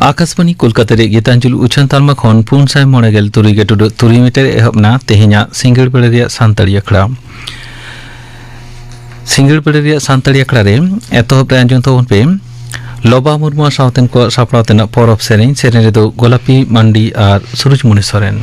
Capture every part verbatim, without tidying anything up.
ᱟᱠᱟᱥᱵᱟᱬᱤ ᱠᱳᱞᱠᱟᱛᱟ ᱨᱮ ᱜᱤᱛᱟᱧᱡᱚᱞᱤ ᱩᱪᱷᱟᱹᱱ ᱛᱟᱞᱢᱟ ᱠᱷᱚᱱ ᱯᱩᱱ ᱥᱟᱭ ᱢᱚᱬᱮ ᱜᱮᱞ ᱛᱩᱨᱩᱭ ᱜᱮ ᱴᱩᱰᱟᱹᱜ ᱛᱩᱨᱩᱭ ᱢᱤᱴᱟᱨ ᱮᱦᱚᱵ ᱮᱱᱟ ᱛᱮᱦᱮᱧᱟᱜ ᱥᱤᱸᱜᱟᱹᱲ ᱵᱮᱲᱟ ᱨᱮᱭᱟᱜ ᱥᱟᱱᱛᱟᱲᱤ ᱟᱠᱷᱲᱟ᱾ ᱥᱤᱸᱜᱟᱹᱲ ᱵᱮᱲᱟ ᱨᱮᱭᱟᱜ ᱥᱟᱱᱛᱟᱲᱤ ᱟᱠᱷᱲᱟ ᱨᱮ ᱮᱛᱚᱦᱚᱵ ᱨᱮ ᱟᱸᱡᱚᱢ ᱛᱟᱵᱚᱱ ᱯᱮ ᱞᱚᱵᱟ ᱢᱩᱨᱢᱩ ᱟᱨ ᱥᱟᱶᱛᱮᱱ ᱠᱚᱣᱟᱜ ᱥᱟᱯᱲᱟᱣ ᱛᱮᱱᱟᱜ ᱯᱚᱨᱚᱵᱽ ᱥᱮᱨᱮᱧ᱾ ᱥᱮᱨᱮᱧ ᱨᱮᱫᱚ ᱜᱳᱞᱟᱯᱤ ᱢᱟᱱᱰᱤ ᱟᱨ ᱥᱩᱨᱩᱡᱽᱢᱩᱱᱤ ᱥᱚᱨᱮᱱ᱾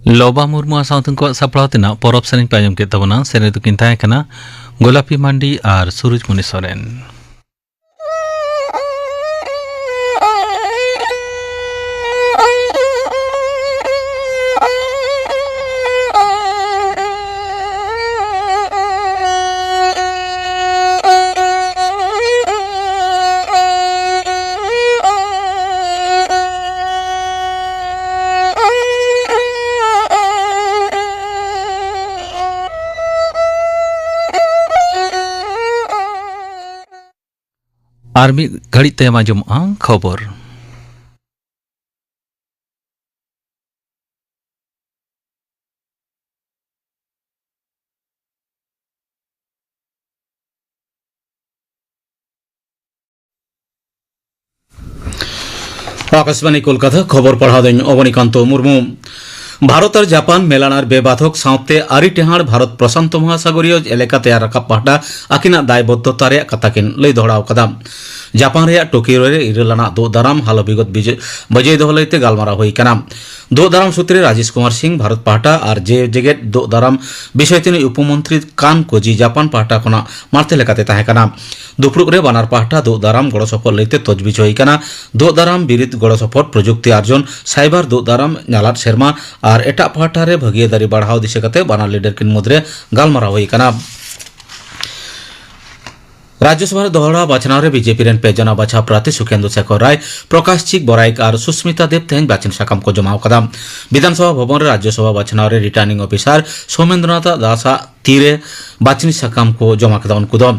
ᱞᱚᱵᱟ ᱢᱩᱨᱢᱩ ᱟᱨ ᱥᱟᱶᱛᱮ ᱩᱱᱠᱩᱣᱟᱜ ᱥᱟᱯᱲᱟᱣ ᱛᱮᱱᱟᱜ ᱯᱚᱨᱚᱵᱽ ᱥᱮᱨᱮᱧ ᱯᱮ ᱟᱸᱡᱚᱢ ᱠᱮᱫ ᱛᱟᱵᱚᱱᱟ᱾ ᱥᱮᱨᱮᱧ ᱫᱚᱠᱤᱱ ᱛᱟᱦᱮᱸ ᱠᱟᱱᱟ ᱜᱳᱞᱟᱯᱤ ᱢᱟᱱᱰᱤ ᱟᱨ ᱥᱩᱨᱩᱡᱽᱢᱩᱱᱤ ᱥᱚᱨᱮᱱ᱾ ᱟᱨ ᱢᱤᱫ ᱜᱷᱟᱹᱲᱤᱡ ᱛᱟᱭᱚᱢ ᱟᱸᱡᱚᱢᱚᱜᱼᱟ ᱠᱷᱚᱵᱚᱨ᱾ ᱟᱠᱟᱥᱵᱟᱱᱤ ᱠᱳᱞᱠᱟᱛᱟ, ᱠᱷᱚᱵᱚᱨ ᱯᱟᱲᱦᱟᱣ ᱫᱚᱧ ᱚᱵᱚᱱᱤᱠᱟᱱᱛᱚ ᱢᱩᱨᱢᱩ᱾ ᱵᱷᱟᱨᱚᱛ ᱟᱨ ᱡᱟᱯᱟᱱ ᱢᱮᱞᱟᱱ ᱟᱨ ᱵᱮᱵᱟᱫᱷᱚᱠ ᱥᱟᱶᱛᱮ ᱟᱹᱨᱤ ᱴᱮᱦᱟᱸᱰ ᱵᱷᱟᱨᱚᱛ ᱯᱨᱚᱥᱟᱱᱛᱚ ᱢᱚᱦᱟᱥᱟᱜᱚᱨᱤᱭᱚ ᱮᱞᱟᱠᱟ ᱛᱮᱭᱟᱨ ᱨᱟᱠᱟᱵ ᱯᱟᱦᱴᱟ ᱟᱹᱠᱤᱱᱟᱜ ᱫᱟᱭᱵᱚᱫᱽᱫᱷᱚᱛᱟ ᱨᱮᱭᱟᱜ ᱠᱟᱛᱷᱟ ᱠᱤᱱ ᱞᱟᱹᱭ ᱫᱚᱦᱲᱟᱣ ᱠᱟᱫᱟ᱾ ᱡᱟᱯᱟᱱ ᱨᱮᱭᱟᱜ ᱴᱳᱠᱤᱭᱳ ᱨᱮ ᱤᱨᱟᱹᱞ ᱟᱱᱟᱜ ᱫᱩᱜ ᱫᱟᱨᱟᱢ ᱦᱟᱞᱚ ᱵᱤᱜᱚᱛ ᱵᱤᱡᱚᱭ, ᱵᱟᱹᱡᱟᱹᱭ ᱫᱚᱦᱚ ᱞᱟᱹᱭᱛᱮ ᱜᱟᱞᱢᱟᱨᱟᱣ ᱦᱩᱭ ᱠᱟᱱᱟ᱾ ᱫᱩᱜ ᱫᱟᱨᱟᱢ ᱥᱩᱛᱨᱮ ᱨᱟᱡᱮᱥ ᱠᱩᱢᱟᱨ ᱥᱤᱝ ᱵᱷᱟᱨᱚᱛ ᱯᱟᱦᱴᱟ ᱟᱨ ᱡᱮ ᱡᱮᱜᱮᱛ ᱫᱩᱜ ᱫᱟᱨᱟᱢ ᱵᱤᱥᱚᱭ ᱛᱤᱱᱤᱡ ᱩᱯᱚᱢᱚᱱᱛᱨᱤ ᱠᱟᱱ ᱠᱳᱡᱤ ᱡᱟᱯᱟᱱ ᱯᱟᱦᱴᱟ ᱠᱷᱚᱱᱟᱜ ᱢᱟᱬᱛᱮ ᱞᱮᱠᱟᱛᱮ ᱛᱟᱦᱮᱸ ᱠᱟᱱᱟ᱾ ᱫᱩᱯᱲᱩᱵ ᱨᱮ ᱵᱟᱱᱟᱨ ᱯᱟᱦᱴᱟ ᱫᱩᱜ ᱫᱟᱨᱟᱢ ᱜᱚᱲᱚ ᱥᱚᱯᱚᱦᱚᱫ ᱞᱟᱹᱭᱛᱮ ᱛᱚᱡᱵᱤᱡ ᱦᱩᱭ ᱠᱟᱱᱟ᱾ ᱫᱩᱜ ᱫᱟᱨᱟᱢ ᱵᱤᱨᱤᱫ ᱜᱚᱲᱚ ᱥᱚᱯᱚᱦᱚᱫ, ᱯᱨᱚᱡᱩᱠᱛᱤ ᱟᱨᱡᱚᱱ, ᱥᱟᱭᱵᱟᱨ ᱫᱩᱜ ᱫᱟᱨᱟᱢ, ᱧᱟᱞᱟᱫ ᱥᱮᱨᱢᱟ ᱟᱨ ᱮᱴᱟᱜ ᱯᱟᱦᱴᱟ ᱨᱮ ᱵᱷᱟᱹᱜᱤᱭᱟᱹᱫᱟᱨᱤ ᱵᱟᱲᱦᱟᱣ ᱫᱤᱥᱟᱹ ᱠᱟᱛᱮ ᱵᱟᱱᱟᱨ ᱞᱤᱰᱟᱨ ᱠᱤᱱ ᱢᱩᱫᱽᱨᱮ ᱜᱟᱞᱢᱟᱨᱟᱣ ᱦᱩᱭ ᱠᱟᱱᱟ᱾ ᱨᱟᱡᱽᱭᱚᱥᱚᱵᱷᱟ ᱨᱮ ᱫᱚᱦᱲᱟ ᱵᱟᱪᱷᱱᱟᱣ ᱨᱮ ᱵᱤᱡᱮᱯᱤ ᱨᱮᱱ ᱯᱮ ᱡᱚᱱᱟ ᱵᱟᱪᱷᱟᱣ ᱯᱨᱟᱨᱛᱷᱤ ᱥᱩᱠᱷᱮᱱᱫᱩ ᱥᱮᱠᱷᱚᱨ ᱨᱟᱭ, ᱯᱨᱚᱠᱟᱥ ᱪᱤᱠ ᱵᱚᱨᱟᱭᱤᱠ ᱟᱨ ᱥᱩᱥᱢᱤᱛᱟ ᱫᱮᱵ ᱛᱮᱦᱮᱧ ᱵᱟᱪᱷᱚᱱ ᱥᱟᱠᱟᱢ ᱠᱚ ᱡᱚᱢᱟ ᱟᱠᱟᱫᱟ᱾ ᱵᱤᱫᱷᱟᱱᱥᱚᱵᱷᱟ ᱵᱷᱚᱵᱚᱱ ᱨᱮ ᱨᱟᱡᱽᱭᱚᱥᱚᱵᱷᱟ ᱵᱟᱪᱷᱱᱟᱣ ᱨᱮ ᱨᱤᱴᱟᱨᱱᱤᱝ ᱚᱯᱷᱤᱥᱟᱨ ᱥᱳᱢᱮᱱᱫᱨᱚᱱᱟᱛᱷ ᱫᱟᱥ ᱟᱜ ᱛᱤᱨᱮ ᱵᱟᱪᱷᱱᱤ ᱥᱟᱠᱟᱢ ᱠᱚ ᱡᱚᱢᱟ ᱠᱮᱫᱟ᱾ ᱩᱱᱠᱩ ᱫᱚ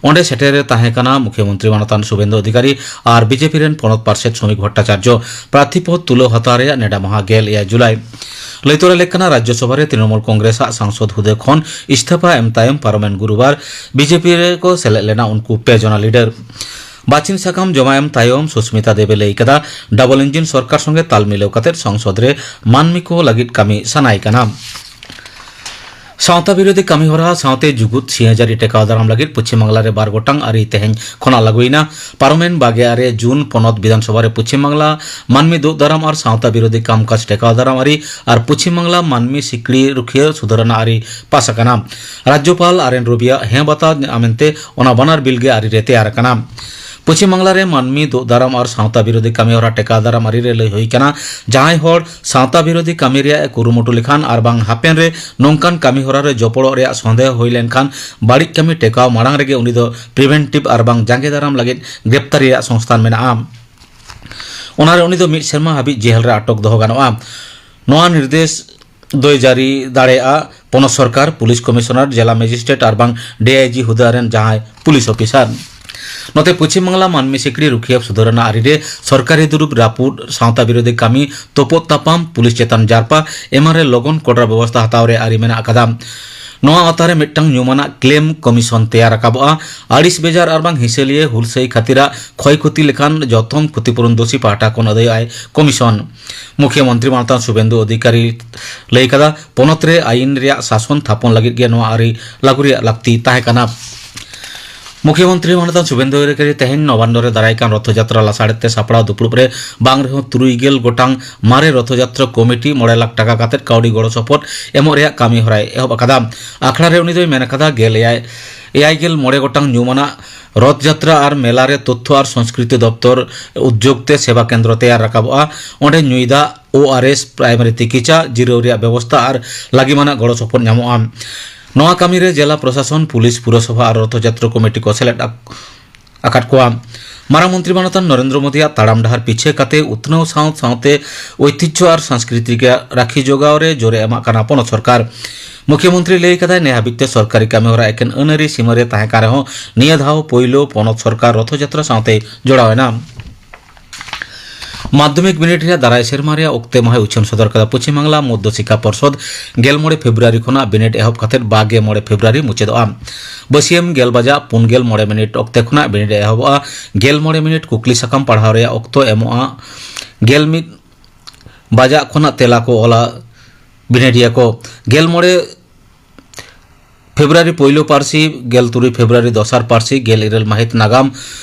ᱚᱸᱰᱮ ᱥᱮᱴᱮᱨ ᱨᱮ ᱛᱟᱦᱮᱸ ᱠᱟᱱᱟ ᱢᱩᱠᱷᱭᱚᱢᱚᱱᱛᱨᱤ ᱢᱟᱱᱚᱛᱟᱱ ᱥᱩᱵᱷᱮᱱᱫᱩ ᱚᱫᱷᱤᱠᱟᱨᱤ ᱟᱨ ᱵᱤᱡᱮᱯᱤ ᱨᱮᱱ ᱯᱚᱱᱚᱛ ᱯᱟᱨᱥᱮᱛ ᱥᱚᱢᱤᱠ ᱵᱷᱚᱴᱴᱟᱪᱟᱨᱡᱚ᱾ ᱯᱨᱟᱨᱛᱷᱤ ᱯᱚᱫ ᱛᱩᱞᱟᱹᱣ ᱦᱟᱛᱟᱣ ᱨᱮᱭᱟᱜ ᱱᱮᱰᱟ ᱢᱟᱦᱟ ᱜᱮᱞ ᱮᱭᱟᱭ ᱡᱩᱞᱟᱭ᱾ ᱞᱟᱹᱭ ᱛᱚᱨᱟ ᱞᱮᱠ ᱠᱟᱱᱟ, ᱨᱟᱡᱽᱭᱚᱥᱚᱵᱷᱟ ᱨᱮ ᱛᱨᱤᱱᱚᱢᱩᱞ ᱠᱚᱝᱜᱨᱮᱥ ᱟᱜ ᱥᱟᱝᱥᱚᱫ ᱦᱩᱫᱟᱹ ᱠᱷᱚᱱ ᱤᱥᱛᱷᱟᱯᱟ ᱮᱢ ᱛᱟᱭᱚᱢ ᱯᱟᱨᱚᱢᱮᱱ ᱜᱩᱨᱩᱵᱟᱨ ᱵᱤᱡᱮᱯᱤ ᱨᱮᱠᱚ ᱥᱮᱞᱮᱫ ᱞᱮᱱᱟ ᱩᱱᱠᱩ ᱯᱮ ᱡᱚᱱᱟ ᱞᱤᱰᱟᱨ᱾ ᱵᱟᱪᱷᱤᱱ ᱥᱟᱠᱟᱢ ᱡᱚᱢᱟ ᱮᱢ ᱛᱟᱭᱚᱢ ᱥᱩᱥᱢᱤᱛᱟ ᱫᱮᱵᱮ ᱞᱟᱹᱭ ᱠᱟᱫᱟ, ᱰᱚᱵᱚᱞ ᱤᱧᱡᱤᱱ ᱥᱚᱨᱠᱟᱨ ᱥᱚᱸᱜᱮ ᱛᱟᱞ ᱢᱤᱞᱟᱹᱣ ᱠᱟᱛᱮ ᱥᱚᱝᱥᱚᱫ ᱨᱮ ᱢᱟᱹᱱᱢᱤ ᱠᱚ ᱞᱟᱹᱜᱤᱫ ᱠᱟᱹᱢᱤ ᱥᱟᱱᱟᱭ ᱠᱟᱱᱟ᱾ ᱥᱟᱶᱛᱟ ᱵᱤᱨᱳᱫᱷᱤ ᱠᱟᱹᱢᱤ ᱦᱚᱨᱟ ᱥᱟᱶᱛᱮ ᱡᱩᱜᱩᱫ ᱥᱤᱭᱟᱹᱡᱟᱹᱨᱤ ᱴᱮᱠᱟᱣ ᱫᱟᱨᱟᱢ ᱞᱟᱹᱜᱤᱫ ᱯᱚᱪᱷᱤᱢ ᱵᱟᱝᱞᱟ ᱨᱮ ᱵᱟᱨ ᱜᱚᱴᱟᱝ ᱟᱹᱨᱤ ᱛᱮᱦᱮᱧ ᱠᱷᱚᱱᱟᱜ ᱞᱟᱹᱜᱩᱭᱮᱱᱟ᱾ ᱯᱟᱨᱚᱢᱮᱱ ᱵᱟᱜᱮ ᱟᱨᱮ ᱡᱩᱱ ᱯᱚᱱᱚᱛ ᱵᱤᱫᱷᱟᱱ ᱥᱚᱵᱷᱟ ᱨᱮ ᱯᱚᱪᱷᱤᱢ ᱵᱟᱝᱞᱟ ᱢᱟᱹᱱᱢᱤ ᱫᱩᱜ ᱫᱟᱨᱟᱢ ᱟᱨ ᱥᱟᱶᱛᱟ ᱵᱤᱨᱳᱫᱷᱤ ᱠᱟᱢᱠᱟᱡᱽ ᱴᱮᱠᱟᱣ ᱫᱟᱨᱟᱢ ᱟᱹᱨᱤ ᱟᱨ ᱯᱚᱪᱷᱤᱢ ᱵᱟᱝᱞᱟ ᱢᱟᱹᱱᱢᱤ ᱥᱤᱠᱲᱤ ᱨᱩᱠᱷᱤᱭᱟᱹ ᱥᱩᱫᱷᱟᱹᱨᱟᱱᱟ ᱟᱹᱨᱤ ᱯᱟᱥ ᱟᱠᱟᱱᱟ᱾ ᱨᱟᱡᱽᱡᱚᱯᱟᱞ ᱟᱨ ᱮᱱ ᱨᱚᱵᱤᱭᱟᱜ ᱦᱮᱸ ᱵᱟᱛᱟᱣ ᱢᱮᱱᱛᱮ ᱚᱱᱟ ᱵᱟᱱᱟᱨ ᱵᱤᱞ ᱜᱮ ᱟᱹᱨᱤ ᱨᱮ ᱛᱮᱭᱟᱨ ᱟᱠᱟᱱᱟ᱾ ᱯᱚᱪᱷᱤᱢ ᱵᱟᱝᱞᱟ ᱨᱮ ᱢᱟᱹᱱᱢᱤ ᱫᱩᱜ ᱫᱟᱨᱟᱢ ᱟᱨ ᱥᱟᱶᱛᱟ ᱵᱤᱨᱳᱫᱷᱤ ᱠᱟᱹᱢᱤ ᱦᱚᱨᱟ ᱴᱮᱠᱟᱣ ᱫᱟᱨᱟᱢ ᱟᱹᱨᱤ ᱨᱮ ᱞᱟᱹᱭ ᱦᱩᱭ ᱟᱠᱟᱱᱟ, ᱡᱟᱦᱟᱸᱭ ᱦᱚᱲ ᱥᱟᱶᱛᱟ ᱵᱤᱨᱳᱫᱷᱤ ᱠᱟᱹᱢᱤ ᱨᱮᱭᱟᱜ ᱮ ᱠᱩᱨᱩᱢᱩᱴᱩ ᱞᱮᱠᱷᱟᱱ ᱟᱨ ᱵᱟᱝ ᱦᱟᱯᱮᱱ ᱨᱮ ᱱᱚᱝᱠᱟᱱ ᱠᱟᱹᱢᱤ ᱦᱚᱨᱟ ᱨᱮ ᱡᱚᱯᱚᱲᱚᱜ ᱨᱮᱭᱟᱜ ᱥᱚᱱᱫᱮᱦᱚ ᱦᱩᱭ ᱞᱮᱱᱠᱷᱟᱱ ᱵᱟᱹᱲᱤᱡ ᱠᱟᱹᱢᱤ ᱴᱮᱠᱟᱣ ᱢᱟᱲᱟᱝ ᱨᱮᱜᱮ ᱩᱱᱤ ᱫᱚ ᱯᱨᱤᱵᱷᱮᱱᱴᱤᱵᱷ ᱟᱨ ᱵᱟᱝ ᱡᱟᱸᱜᱮ ᱫᱟᱨᱟᱢ ᱞᱟᱹᱜᱤᱫ ᱜᱨᱮᱯᱛᱟᱨᱤ ᱨᱮᱭᱟᱜ ᱥᱚᱝᱥᱛᱷᱟᱱ ᱢᱮᱱᱟᱜᱼᱟ᱾ ᱚᱱᱟ ᱨᱮ ᱩᱱᱤ ᱫᱚ ᱢᱤᱫ ᱥᱮᱨᱢᱟ ᱦᱟᱹᱵᱤᱡ ᱡᱮᱞ ᱨᱮ ᱟᱴᱚᱠ ᱫᱚᱦᱚ ᱜᱟᱱᱚᱜᱼᱟ᱾ ᱱᱚᱣᱟ ᱱᱤᱨᱫᱮᱥ ᱫᱚᱭ ᱡᱟᱹᱨᱤ ᱫᱟᱲᱮᱭᱟᱜᱼᱟ ᱯᱚᱱᱚᱛ ᱥᱚᱨᱠᱟᱨ, ᱯᱩᱞᱤᱥ ᱠᱚᱢᱤᱥᱚᱱᱟᱨ, ᱡᱮᱞᱟ ᱢᱮᱡᱤᱥᱴᱨᱮᱴ ᱟᱨ ᱵᱟᱝ ᱰᱤ ᱟᱭ ᱡᱤ ᱦᱩᱫᱟᱹ ᱨᱮᱱ ᱡᱟᱦᱟᱸᱭ ᱯᱩᱞᱤᱥ ᱚᱯᱷᱤᱥᱟᱨ᱾ ᱱᱚᱛᱮ ᱯᱚᱪᱷᱤᱢ ᱵᱟᱝᱞᱟ ᱢᱟᱹᱱᱢᱤ ᱥᱤᱠᱲᱤ ᱨᱩᱠᱷᱤᱭᱟᱹ ᱥᱩᱫᱷᱟᱹᱨᱟᱱᱟ ᱟᱹᱨᱤ ᱨᱮ ᱥᱚᱨᱠᱟᱨᱤ ᱫᱩᱨᱩᱵ ᱨᱟᱹᱯᱩᱫ, ᱥᱟᱶᱛᱟ ᱵᱤᱨᱳᱫᱷᱤ ᱠᱟᱹᱢᱤ, ᱛᱚᱯᱚᱫ ᱛᱟᱯᱟᱢ, ᱯᱩᱞᱤᱥ ᱪᱮᱛᱟᱱ ᱡᱟᱨᱯᱟ ᱮᱢᱟᱱ ᱨᱮ ᱞᱚᱜᱚᱱ ᱠᱚᱰᱨᱟ ᱵᱮᱵᱚᱥᱛᱷᱟ ᱦᱟᱛᱟᱣ ᱨᱮ ᱟᱹᱨᱤ ᱢᱮᱱᱟᱜ ᱟᱠᱟᱫᱟ᱾ ᱱᱚᱣᱟ ᱟᱣᱛᱟ ᱨᱮ ᱢᱤᱫᱴᱟᱝ ᱧᱩᱢᱟᱱᱟᱜ ᱠᱞᱮᱢ ᱠᱚᱢᱤᱥᱚᱱ ᱛᱮᱭᱟᱨ ᱨᱟᱠᱟᱵᱚᱜᱼᱟ᱾ ᱟᱹᱲᱤᱥ ᱵᱮᱡᱟᱨ ᱟᱨ ᱵᱟᱝ ᱦᱤᱥᱟᱹ ᱞᱤᱭᱟᱹ ᱦᱩᱞᱥᱟᱹᱭ ᱠᱷᱟᱹᱛᱤᱨᱟᱜ ᱠᱷᱚᱭ ᱠᱷᱚᱛᱤ ᱞᱮᱠᱟᱱ ᱡᱚᱛᱚᱢ ᱠᱷᱚᱛᱤᱯᱩᱨᱚᱱ ᱫᱳᱥᱤ ᱯᱟᱦᱴᱟ ᱠᱷᱚᱱ ᱟᱹᱫᱟᱹᱭᱚᱜᱼᱟᱭ ᱠᱚᱢᱤᱥᱚᱱ᱾ ᱢᱩᱠᱷᱭᱚ ᱢᱚᱱᱛᱨᱤ ᱢᱟᱱᱚᱛᱟᱱ ᱥᱩᱵᱮᱱᱫᱩ ᱚᱫᱷᱤᱠᱟᱨᱤ ᱞᱟᱹᱭ ᱠᱟᱫᱟ, ᱯᱚᱱᱚᱛ ᱨᱮ ᱟᱭᱤᱱ ᱨᱮᱭᱟᱜ ᱥᱟᱥᱚᱱ ᱛᱷᱟᱯᱚᱱ ᱞᱟᱹᱜᱤᱫ ᱜᱮ ᱱᱚᱣᱟ ᱟᱹᱨᱤ ᱞᱟᱹᱜᱩ ᱨᱮᱭᱟᱜ ᱞᱟᱹᱠᱛᱤ ᱛᱟᱦᱮᱸ ᱠᱟᱱᱟ᱾ ᱢᱩᱠᱷᱭᱚ ᱢᱚᱱᱛᱨᱤ ᱢᱟᱱᱚᱛᱟᱱ ᱥᱩᱵᱮᱱᱫᱩ ᱚᱫᱷᱤᱠᱟᱨᱤ ᱛᱮᱦᱮᱧ ᱱᱚᱵᱟᱱᱰᱚ ᱨᱮ ᱫᱟᱨᱟᱭ ᱠᱟᱱ ᱨᱚᱛᱷᱚ ᱡᱟᱛᱨᱟ ᱞᱟᱥᱟᱲᱦᱮᱫ ᱛᱮ ᱥᱟᱯᱲᱟᱣ ᱫᱩᱯᱲᱩᱵ ᱨᱮ ᱵᱟᱝ ᱨᱮᱦᱚᱸ ᱛᱩᱨᱩᱭ ᱜᱮᱞ ᱜᱚᱴᱟᱝ ᱢᱟᱨᱮ ᱨᱚᱛᱷᱚ ᱡᱟᱛᱨᱟ ᱠᱚᱢᱤᱴᱤ ᱢᱚᱬᱮ ᱞᱟᱠᱷ ᱴᱟᱠᱟ ᱠᱟᱛᱮᱫ ᱠᱟᱹᱣᱰᱤ ᱜᱚᱲᱚ ᱥᱚᱯᱚᱦᱚᱫ ᱮᱢᱚᱜ ᱨᱮᱭᱟᱜ ᱠᱟᱹᱢᱤ ᱦᱚᱨᱟᱭ ᱮᱦᱚᱵ ᱟᱠᱟᱫᱟ᱾ ᱟᱠᱷᱲᱟ ᱨᱮ ᱩᱱᱤ ᱫᱚᱭ ᱢᱮᱱ ᱟᱠᱟᱫᱟ, ᱜᱮᱞ ᱮᱭᱟᱭ, ᱮᱭᱟᱭ ᱜᱮᱞ ᱢᱚᱬᱮ ᱜᱚᱴᱟᱝ ᱧᱩᱢᱟᱱᱟᱜ ᱨᱚᱛᱷ ᱡᱟᱛᱨᱟ ᱟᱨ ᱢᱮᱞᱟ ᱨᱮ ᱛᱚᱛᱛᱷᱚ ᱟᱨ ᱥᱚᱝᱥᱠᱨᱤᱛᱤ ᱫᱚᱯᱛᱚᱨ ᱩᱫᱽᱡᱳᱜᱽ ᱛᱮ ᱥᱮᱵᱟ ᱠᱮᱱᱫᱨᱚ ᱛᱮᱭᱟᱨ ᱨᱟᱠᱟᱵᱚᱜᱼᱟ᱾ ᱚᱸᱰᱮ ᱧᱩᱭ ᱫᱟᱜ, ᱳ ᱟᱨ ᱮᱥ, ᱯᱨᱟᱭᱢᱟᱨᱤ ᱛᱤᱠᱤᱪᱷᱟ, ᱡᱤᱨᱟᱹᱣ ᱨᱮᱭᱟᱜ ᱵᱮᱵᱚᱥᱛᱷᱟ ᱟᱨ ᱞᱟᱹᱜᱤᱢᱟᱱᱟᱜ ᱜᱚᱲᱚ ᱥᱚᱯᱚᱦᱚᱫ ᱧᱟᱢᱚᱜᱼᱟ᱾ ᱱᱚᱣᱟ ᱠᱟᱹᱢᱤ ᱨᱮ ᱡᱮᱞᱟ ᱯᱨᱚᱥᱟᱥᱚᱱ, ᱯᱩᱞᱤᱥ, ᱯᱩᱨᱚᱥᱚᱵᱷᱟ ᱟᱨ ᱨᱚᱛᱷᱚ ᱡᱟᱛᱨᱟ ᱠᱚᱢᱤᱴᱤ ᱠᱚ ᱥᱮᱞᱮᱫ ᱟᱠ-, ᱟᱠᱟᱫ ᱠᱚᱣᱟ᱾ ᱢᱟᱨᱟᱝ ᱢᱚᱱᱛᱨᱤ ᱢᱟᱱᱚᱛᱟᱱ ᱱᱚᱨᱮᱱᱫᱨᱚ ᱢᱳᱫᱤᱭᱟᱜ ᱛᱟᱲᱟᱢ ᱰᱟᱦᱟᱨ ᱯᱤᱪᱷᱟᱹ ᱠᱟᱛᱮ ᱩᱛᱱᱟᱹᱣ ᱥᱟᱶ ᱥᱟᱶᱛᱮ ᱳᱭᱛᱤᱡᱷᱭᱚ ᱟᱨ ᱥᱟᱝᱥᱠᱨᱤᱛᱤ ᱨᱮᱭᱟᱜ ᱨᱟᱹᱠᱷᱤ ᱡᱚᱜᱟᱣ ᱨᱮ ᱡᱳᱨᱮ ᱮᱢᱟᱜ ᱠᱟᱱᱟ ᱯᱚᱱᱚᱛ ᱥᱚᱨᱠᱟᱨ᱾ ᱢᱩᱠᱷᱭᱚ ᱢᱚᱱᱛᱨᱤ ᱞᱟᱹᱭ ᱠᱟᱫᱟᱭ, ᱱᱮ ᱦᱟᱹᱵᱤᱡ ᱛᱮ ᱥᱚᱨᱠᱟᱨᱤ ᱠᱟᱹᱢᱤ ᱦᱚᱨᱟ ᱮᱠᱮᱱ ᱟᱹᱱ ᱟᱹᱨᱤ ᱥᱤᱢᱟᱹ ᱨᱮ ᱛᱟᱦᱮᱸ ᱠᱟᱱ ᱨᱮᱦᱚᱸ ᱱᱤᱭᱟᱹ ᱫᱷᱟᱣ ᱯᱳᱭᱞᱳ ᱯᱚᱱᱚᱛ ᱥᱚᱨᱠᱟᱨ ᱨᱚᱛᱷᱚ ᱡᱟᱛᱨᱟ ᱥᱟᱶᱛᱮ ᱡᱚᱲᱟᱣ ᱮᱱᱟ᱾ ᱢᱟᱫᱽᱫᱷᱚᱢᱤᱠ ᱵᱤᱱᱤᱰ ᱨᱮᱭᱟᱜ ᱫᱟᱨᱟᱭ ᱥᱮᱨᱢᱟ ᱨᱮᱭᱟᱜ ᱚᱠᱛᱮ ᱢᱟᱦᱟᱭ ᱩᱪᱷᱟᱹᱱ ᱥᱚᱫᱚᱨ ᱠᱟᱫᱟ᱾ ᱯᱚᱪᱷᱤᱢ ᱵᱟᱝᱞᱟ ᱢᱚᱫᱽᱫᱷᱚ ᱥᱤᱠᱠᱷᱟ ᱯᱚᱨᱥᱚᱫ ᱜᱮᱞ ᱢᱚᱬᱮ ᱯᱷᱮᱵᱽᱨᱩᱣᱟᱨᱤ ᱠᱷᱚᱱᱟᱜ ᱵᱤᱱᱤᱰ ᱮᱦᱚᱵ ᱠᱟᱛᱮ ᱵᱟᱜᱮ ᱢᱚᱬᱮ ᱯᱷᱮᱵᱽᱨᱩᱣᱟᱨᱤ ᱢᱩᱪᱟᱹᱫᱚᱜᱼᱟ᱾ ᱵᱟᱹᱥᱤᱭᱟᱹᱢ ᱜᱮᱞ ᱵᱟᱡᱟᱜ ᱯᱩᱱ ᱜᱮᱞ ᱢᱚᱬᱮ ᱢᱤᱱᱤᱴ ᱚᱠᱛᱮ ᱠᱷᱚᱱᱟᱜ ᱵᱤᱱᱤᱰ ᱮᱦᱚᱵᱚᱜᱼᱟ᱾ ᱜᱮᱞ ᱢᱚᱬᱮ ᱢᱤᱱᱤᱴ ᱠᱩᱠᱞᱤ ᱥᱟᱠᱟᱢ ᱯᱟᱲᱦᱟᱣ ᱨᱮᱭᱟᱜ ᱚᱠᱛᱚ ᱮᱢᱚᱜᱼᱟ᱾ ᱜᱮᱞ ᱢᱤᱫ ᱵᱟᱡᱟᱜ ᱠᱷᱚᱱᱟᱜ ᱛᱮᱞᱟ ᱠᱚ ᱚᱞᱟ ᱵᱤᱱᱤᱰᱤᱭᱟᱹ ᱠᱚ᱾ ᱜᱮᱞ ᱢᱚᱬᱮ ᱯᱷᱮᱵᱽᱨᱩᱣᱟᱨᱤ ᱯᱳᱭᱞᱳ ᱯᱟᱹᱨᱥᱤ, ᱜᱮᱞ ᱛᱩᱨᱩᱭ ᱯᱷᱮᱵᱽᱨᱩᱣᱟᱨᱤ ᱫᱚᱥᱟᱨ ᱯᱟᱹᱨᱥᱤ, ᱜᱮᱞ ᱤᱨᱟᱹᱞ ᱢᱟᱹᱦᱤᱛ ᱱᱟᱜᱟᱢ,